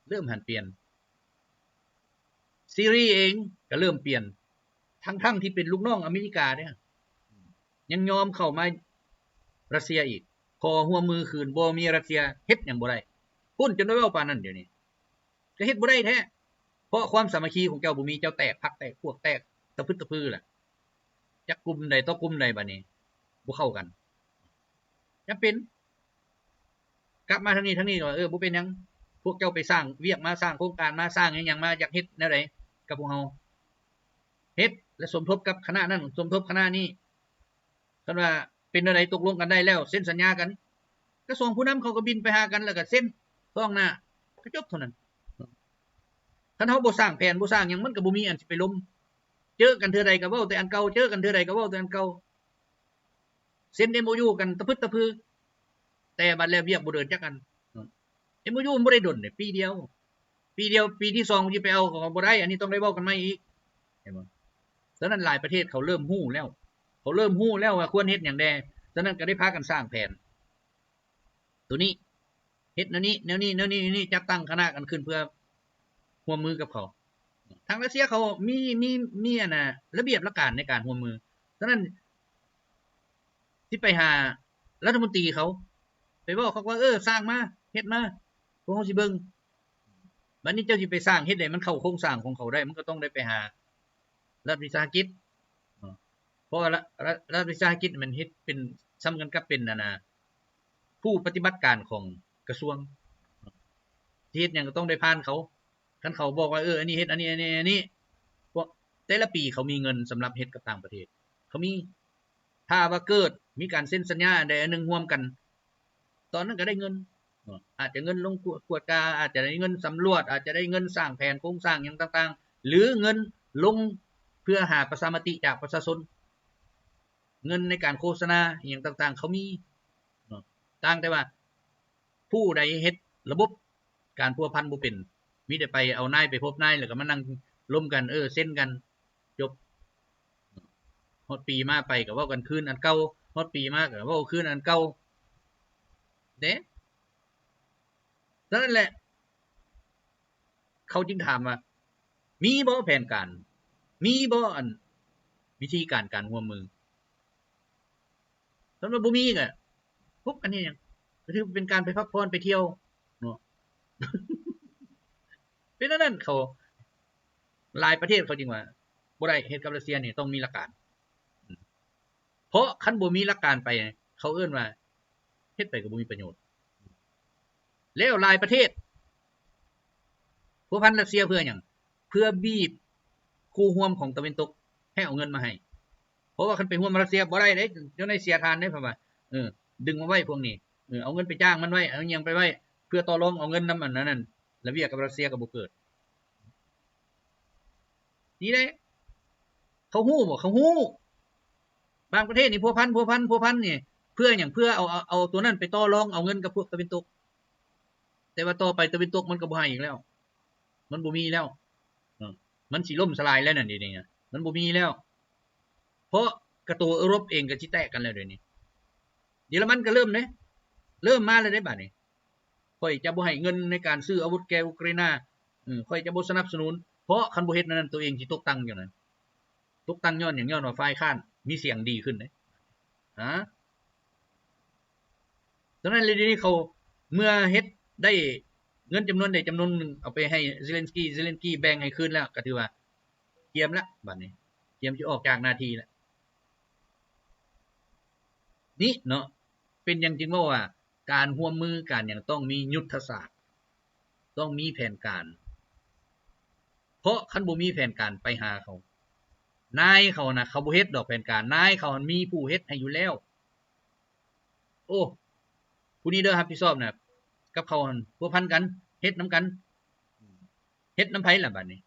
ເລີ່ມຫັນປ່ຽນ ຊີຣີເອງກໍເລີ່ມປ່ຽນ ທັງໆທີ່ເປັນລູກນ້ອງອາເມລິກາເດ້ ຍັງຍອມເຂົ້າມາຣັດເຊຍອີກ ຂໍຮ່ວມມືຄືນ ບໍ່ມີຣັດເຊຍເຮັດຫຍັງບໍ່ໄດ້ ພຸ້ນ ຈົນໄດ້ເວົ້າປານນັ້ນ ດຽວນີ້ກໍເຮັດບໍ່ໄດ້ແທ້ ເພາະຄວາມສາມັກຄີຂອງເຈົ້າບໍ່ມີ ເຈົ້າແຕກພັກແຕກພວກແຕກຕະພຶດຕະພືແຫຼະ ຈັກກຸ່ມໃດຕໍ່ກຸ່ມໃດ ບາດນີ້ບໍ່ເຂົ້າກັນ ຈຳເປັນ ກັບມາທາງນີ້ ທາງນີ້ກໍວ່າ ເອີ ບໍ່ເປັນຫຍັງ ພວກເຈົ້າໄປສ້າງວຽກມາ ສ້າງໂຄງການມາ ສ້າງຫຍັງຫຍັງມາ ຢາກເຮັດແນວໃດກັບພວກເຮົາ ເຮັດ ແລະ ສົມທົບກັບຄະນະນັ້ນ ສົມທົບຄະນະນີ້ ຄັນວ່າເປັນແນວໃດ ຕົກລົງກັນໄດ້ແລ້ວ ເຊັນສັນຍາກັນ ກະຊວງຜູ້ນຳເຂົາກໍບິນໄປຫາກັນ ແລ້ວກໍເຊັນຕ້ອງໜ້າ ກໍຈົບເທົ່ານັ້ນ. ຄັນເຮົາບໍ່ສ້າງແຜນ ບໍ່ສ້າງຫຍັງ ມັນກໍບໍ່ມີອັນຊິໄປລົມ. ເຈີກັນເທື່ອໃດກໍເວົ້າແຕ່ອັນເກົ່າ ເຈີກັນເທື່ອໃດກໍເວົ້າແຕ່ອັນເກົ່າ ເຊັນເອັມໂອຢູກັນຕະພຶດຕະພື ແຕ່ບັດແລ້ວວຽກບໍ່ເດີນຈັກອັນ. ເອັມໂອຢູມັນບໍ່ໄດ້ດົນເດ້ ປີດຽວ ປີດຽວ ປີທີສອງຊິໄປເອົາກໍບໍ່ໄດ້ ອັນນີ້ຕ້ອງໄດ້ເວົ້າກັນໃໝ່ອີກ ເຫັນບໍ່? ສະນັ້ນຫຼາຍປະເທດເຂົາເລີ່ມຮູ້ແລ້ວ ເຂົາເລີ່ມຮູ້ແລ້ວວ່າຄວນເຮັດຫຍັງແດ່ ສະນັ້ນກໍໄດ້ພາກັນສ້າງແຜນ ໂຕນີ້ ເຮັດແນວນີ້ ແນວນີ້ ແນວນີ້ ແນວນີ້ ຈັດຕັ້ງຄະນະກັນຂຶ້ນເພື່ອຮ່ວມມືກັບເຂົາ. ທາງຣັດເຊຍເຂົາມີ ມີ ມີອັນນ່າ ລະບຽບຫຼັກການໃນການຮ່ວມມື. ສະນັ້ນ ຊິໄປຫາລັດຖະມົນຕີເຂົາ ໄປເວົ້າເຂົາວ່າ ເອີ ສ້າງມາ ເຮັດມາ ພວກເຮົາຊິເບິ່ງ. ບັດນີ້ເຈົ້າຊິໄປສ້າງເຮັດໃຫ້ມັນເຂົ້າໂຄງສ້າງຂອງເຂົາໄດ້ ມັນກໍຕ້ອງໄດ້ໄປຫາລັດວິສາຫະກິດ ເພາະວ່າ ລະ ລະ ລັດວິສາຫະກິດມັນເຮັດເປັນ ສ່ຳກັນກັບເປັນອັນນ່າ ຜູ້ປະຕິບັດການຂອງກະຊວງ ຊິເຮັດຫຍັງກໍຕ້ອງໄດ້ຜ່ານເຂົາ. ຄັນເຂົາບອກວ່າ ເອີ ອັນນີ້ເຮັດ ອັນນີ້ ອັນນີ້ ອັນນີ້ ພວກ ແຕ່ລະປີເຂົາມີເງິນສຳລັບເຮັດກັບຕ່າງປະເທດ ເຂົາມີ ຖ້າວ່າເກີດມີການເຊັນສັນຍາອັນໃດອັນໜຶ່ງຮ່ວມກັນ ຕອນນັ້ນກໍໄດ້ເງິນເນາະ ອາດຈະເງິນລົງກວດ ກວດກາ ອາດຈະໄດ້ເງິນສຳຫຼວດ ອາດຈະໄດ້ເງິນສ້າງແຜນໂຄງສ້າງຫຍັງຕ່າງໆ ຫຼື ເງິນລົງເພື່ອຫາປະຊາມະຕິຈາກປະຊາຊົນ ເງິນໃນການໂຄສະນາອີ່ຫຍັງຕ່າງໆ ເຂົາມີເນາະ. ຕ່າງແຕ່ວ່າຜູ້ໃດເຮັດລະບົບການພົວພັນບໍ່ເປັນ ມີແຕ່ໄປເອົານາຍ ໄປພົບນາຍ ແລ້ວກໍມານັ່ງລົມກັນ ເອີ ເຊັນກັນ ຈົບ. ຮອດປີມາໄປກໍເວົ້າກັນຄືນອັນເກົ່າ ຮອດປີມາກໍເວົ້າຄືນອັນເກົ່າເດ້. ສະນັ້ນແຫຼະ ເຂົາຈຶ່ງຖາມວ່າ ມີບໍ່ແຜນການ ມີບໍ່ອັນ ວິທີການການຮ່ວມມື? ຄັນວ່າບໍ່ມີກໍພົບກັນເຮັດຫຍັງ? ກໍຖືເປັນການໄປພັກຜ່ອນໄປທ່ຽວເນາະ ເປັນອັນນັ້ນ ເຂົາ ຫຼາຍປະເທດເຂົາຈຶ່ງວ່າ ບໍ່ໄດ້ ເຮັດກັບຣັດເຊຍນີ້ຕ້ອງມີຫຼັກການ ເພາະຄັນບໍ່ມີຫຼັກການໄປ ເຂົາເອີ້ນວ່າເຮັດໄປກໍບໍ່ມີປະໂຫຍດ. ແລ້ວຫຼາຍປະເທດພົວພັນຣັດເຊຍເພື່ອຫຍັງ? ເພື່ອບີບຄູ່ຮ່ວມຂອງຕາເວັນຕົກໃຫ້ເອົາເງິນມາໃຫ້ ເພາະວ່າຄັນໄປຮ່ວມຣັດເຊຍບໍ່ໄດ້ເດ້ ຈັ່ງໃດເສຍທ່ານເດ້ ເພາະວ່າ ເອີ ດຶງມາໄວ້ພວກນີ້ ເອີ ເອົາເງິນໄປຈ້າງມັນໄວ້ ເອົາຫຍັງໄປໄວ້ ເພື່ອຕໍ່ລອງເອົາເງິນນຳອັນນັ້ນ ລະເວຍກັບຣັດເຊຍກໍບໍ່ເກີດ. ນີ້ແຫຼະ ເຂົາຮູ້ບໍ່? ເຂົາຮູ້ ບາງປະເທດນີ້ພົວພັນ ພົວພັນ ພົວພັນນີ້ ເພື່ອຫຍັງ? ເພື່ອເອົາ ເອົາ ເອົາຕົວນັ້ນໄປຕໍ່ລອງເອົາເງິນກັບພວກຕາເວັນຕົກ ແຕ່ວ່າຕໍ່ໄປຕາເວັນຕົກມັນກໍບໍ່ໃຫ້ອີກແລ້ວ ມັນບໍ່ມີແລ້ວ ເອີ ມັນຊິລົ້ມສະລາຍແລ້ວນັ້ນ ດຽວນີ້ນະ ມັນບໍ່ມີແລ້ວ ເພາະກະໂຕເອີຣົບເອງກໍຊິແຕກກັນແລ້ວ ດຽວນີ້ ເຢຍລະມັນກໍເລີ່ມເດ້ ເລີ່ມມາແລ້ວເດ້ບາດນີ້ ຂ້ອຍຈະບໍ່ໃຫ້ເງິນໃນການຊື້ອາວຸດແກ່ອຸກຣາຍນາ ເອີ ຂ້ອຍຈະບໍ່ສະໜັບສະໜູນ ເພາະຄັນບໍ່ເຮັດແນວນັ້ນ ໂຕເອງຊິຕົກຕ່ຳຈັ່ງນັ້ນ. ຕົກຕ່ຳຍ້ອນຫຍັງ? ຍ້ອນວ່າຝ່າຍຄ້ານມີສຽງດີຂຶ້ນເດ້ ຮະ. ສະນັ້ນແລ້ວ ດຽວນີ້ເຂົາເມື່ອເຮັດໄດ້ເງິນຈຳນວນໃດຈຳນວນໜຶ່ງ ເອົາໄປໃຫ້ເຊເລັນສກີ ເຊເລັນສກີແບ່ງໃຫ້ຄືນແລ້ວ ກໍຖືວ່າກຽມລະ ບາດນີ້ກຽມຈະອອກຈາກໜ້າທີ່ລະ. ນີ້ເນາະ ເປັນຫຍັງຈຶ່ງເວົ້າວ່າ ການຮ່ວມມື ການຫຍັງ ຕ້ອງມີຍຸດທະສາດ ຕ້ອງມີແຜນການ ເພາະຄັນບໍ່ມີແຜນການ ໄປຫາເຂົາ ນາຍເຂົານະ ເຂົາບໍ່ເຮັດດອກແຜນການ ນາຍເຂົາຫັ້ນມີຜູ້ເຮັດໃຫ້ຢູ່ແລ້ວ. ໂອ້ ຜູ້ນີ້ເດີຮັບຜິດຊອບນະ ກັບເຂົາຫັ້ນພົວພັນກັນ ເຮັດນຳກັນ ເຮັດນຳໃຜລະບາດນີ້?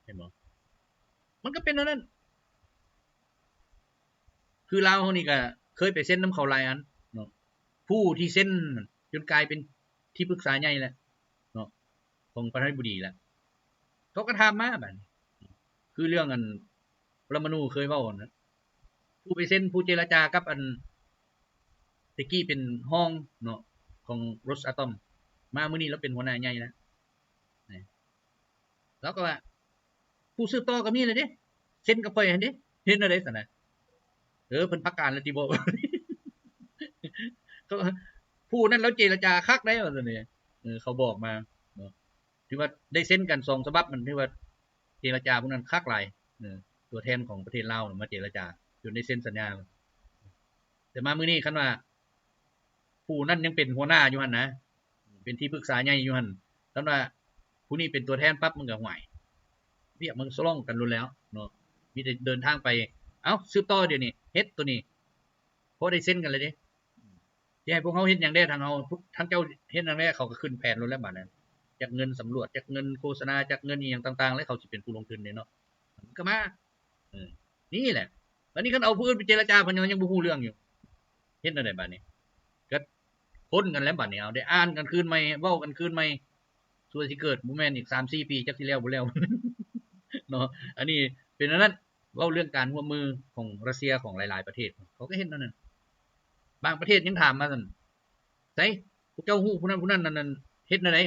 ເຫັນບໍ່? ມັນກໍເປັນແນວນັ້ນ ຄືລາວເຮົານີ້ກໍເຄີຍໄປເຊັນນຳເຂົາຫຼາຍອັນເນາະ ຜູ້ທີ່ເຊັນຈົນກາຍເປັນທີ່ປຶກສາໃຫຍ່ແລ້ວເນາະ ຂອງປະທານາທິບໍດີແລ້ວ ເຂົາກໍຖາມມາບາດນີ້ ຄືເລື່ອງອັນປະລະມະນູເຄີຍເວົ້າຫັ້ນນະ ຜູ້ໄປເຊັນ ຜູ້ເຈລະຈາກັບອັນ ແຕ່ກີ້ເປັນຮອງເນາະ ຂອງໂຣສອາຕອມ ມາມື້ນີ້ລາວເປັນຫົວໜ້າໃຫຍ່ແລ້ວ ລາວກໍວ່າ ຜູ້ສືບຕໍ່ກໍມີແລ້ວເດ້ ເຊັນກັບຂ້ອຍຫັ້ນເດ້ ເຮັດແນວໃດຊັ້ນນະ? ເອີ ເພິ່ນພັກການແລ້ວຕິບໍ ຜູ້ນັ້ນລາວເຈລະຈາຄັກໄດ໋ວ່າຊັ້ນເດ້ ເອີ ເຂົາບອກມາເນາະ ຖືວ່າໄດ້ເຊັນກັນສອງສະບັບ ມັນຖືວ່າເຈລະຈາຜູ້ນັ້ນຄັກຫຼາຍ ເອີ. ຕົວແທນຂອງປະເທດລາວມາເຈລະຈາ ຈົນໄດ້ເຊັນສັນຍາ. ແຕ່ມາມື້ນີ້ ຄັນວ່າຜູ້ນັ້ນຍັງເປັນຫົວໜ້າຢູ່ຫັ້ນນະ ເປັນທີ່ປຶກສາໃຫຍ່ຢູ່ຫັ້ນ ຄັນວ່າຜູ້ນີ້ເປັນຕົວແທນປັບ ມັນກໍ ຫ້ວຍ ວຽກມັນກໍສະລ່ອງກັນໂລດແລ້ວເນາະ. ມີແຕ່ເດີນທາງໄປ ເອົ້າ ສືບຕໍ່ດຽວນີ້ ເຮັດໂຕນີ້ ພໍໄດ້ເຊັນກັນແລ້ວເດ້. ຊິໃຫ້ພວກເຮົາເຮັດຫຍັງແດ່? ທາງເຮົາ ທາງເຈົ້າເຮັດຫຍັງແດ່? ເຂົາກໍຂຶ້ນແຜນໂລດແລ້ວບາດນັ້ນ ຈັກເງິນສຳຫຼວດ ຈັກເງິນໂຄສະນາ ຈັກເງິນອີ່ຫຍັງຕ່າງໆ ແລ້ວເຂົາຊິເປັນຜູ້ລົງທຶນເດ້ເນາະ. ມັນກໍມາ ເອີ ນີ້ແຫຼະ. ບາດນີ້ຄັນເອົາຜູ້ອື່ນໄປເຈລະຈາ ເພິ່ນຍັງບໍ່ຮູ້ເລື່ອງຢູ່ ເຮັດແນວໃດບາດນີ້? ກໍຄົນກັນແລ້ວບາດນີ້ ເອົາ ໄດ້ອ່ານກັນຄືນໃໝ່ ເວົ້າກັນຄືນໃໝ່ ຊົ່ວຊິເກີດ ບໍ່ແມ່ນອີກສາມສີ່ປີ ຈັກຊິແລ້ວບໍ່ແລ້ວເນາະ. ອັນນີ້ເປັນອັນນັ້ນ ເວົ້າເລື່ອງການຮ່ວມມືຂອງຣັດເຊຍ ຂອງຫຼາຍໆປະເທດ ເຂົາກໍເຮັດແນວນັ້ນ. ບາງປະເທດຍັງຖາມມາຊັ້ນ ໃສ ພວກເຈົ້າຮູ້ຜູ້ນັ້ນຜູ້ນັ້ນນັ້ນ ເຮັດແນວໃດ?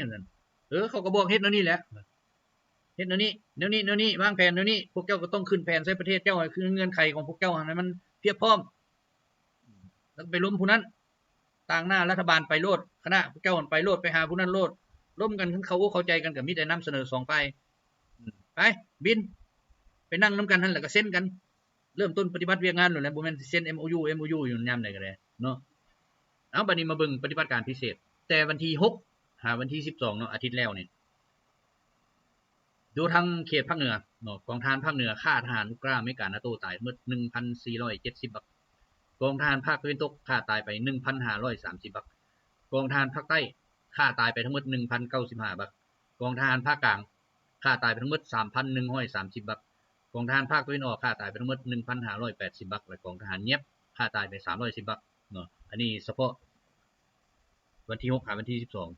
ເອີ ເຂົາກໍບອກເຮັດແນວນີ້ແຫຼະ ເຮັດແນວນີ້ ແນວນີ້ ແນວນີ້ ວາງແຜນແນວນີ້ ພວກເຈົ້າກໍຕ້ອງຂຶ້ນແຜນໃສ່ປະເທດເຈົ້າ ໃຫ້ເງື່ອນໄຂຂອງພວກເຈົ້າຫັ້ນໃຫ້ມັນພຽບພ້ອມ ແລ້ວກໍໄປລົມຜູ້ນັ້ນ ຕາງໜ້າລັດຖະບານໄປໂລດ ຄະນະພວກເຈົ້າຫັ້ນໄປໂລດ ໄປຫາຜູ້ນັ້ນໂລດ ລົມກັນ ຄັນເຂົ້າອົກເຂົ້າໃຈກັນ ກໍມີແຕ່ນຳສະເໜີສອງຝ່າຍ ໄປ ບິນ ໄປນັ່ງນຳກັນຫັ້ນ ແລ້ວກໍເຊັນກັນ ເລີ່ມຕົ້ນປະຕິບັດວຽກງານໂລດແຫຼະ ບໍ່ແມ່ນຊິເຊັນ ເອັມໂອຢູ ເອັມໂອຢູ ຢູ່ຍາມໃດກໍໄດ້ເນາະ. ເອົາ ບາດນີ້ມາເບິ່ງປະຕິບັດການພິເສດ ແຕ່ວັນທີຫົກ ຫາວັນທີສິບສອງເນາະ ອາທິດແລ້ວນີ້ ຢູ່ທາງເຂດພາກເໜືອເນາະ ກອງທະຫານພາກເໜືອຂ້າທະຫານອຸກຣາ ອາເມລິກາ ນາໂຕ ຕາຍໝົດໜຶ່ງພັນສີ່ຮ້ອຍເຈັດສິບບັກ. ກອງທະຫານພາກຕາເວັນຕົກຂ້າຕາຍໄປໜຶ່ງພັນຫ້າຮ້ອຍສາມສິບບັກ. ກອງທະຫານພາກໃຕ້ຂ້າຕາຍໄປທັງໝົດໜຶ່ງພັນເກົ້າສິບຫ້າບັກ. ກອງທະຫານພາກກາງຂ້າຕາຍໄປທັງໝົດສາມພັນໜຶ່ງຮ້ອຍສາມສິບບັກ. ກອງທະຫານພາກຕາເວັນອອກຂ້າຕາຍໄປທັງໝົດໜຶ່ງພັນຫ້າຮ້ອຍແປດສິບບັກ ແລະ ກອງທະຫານຫຍັບຂ້າຕາຍໄປສາມຮ້ອຍສິບບັກເນາະ. ອັນນີ້ສະເພາະວັນທີຫົກຫາວັນທີສິບສອງ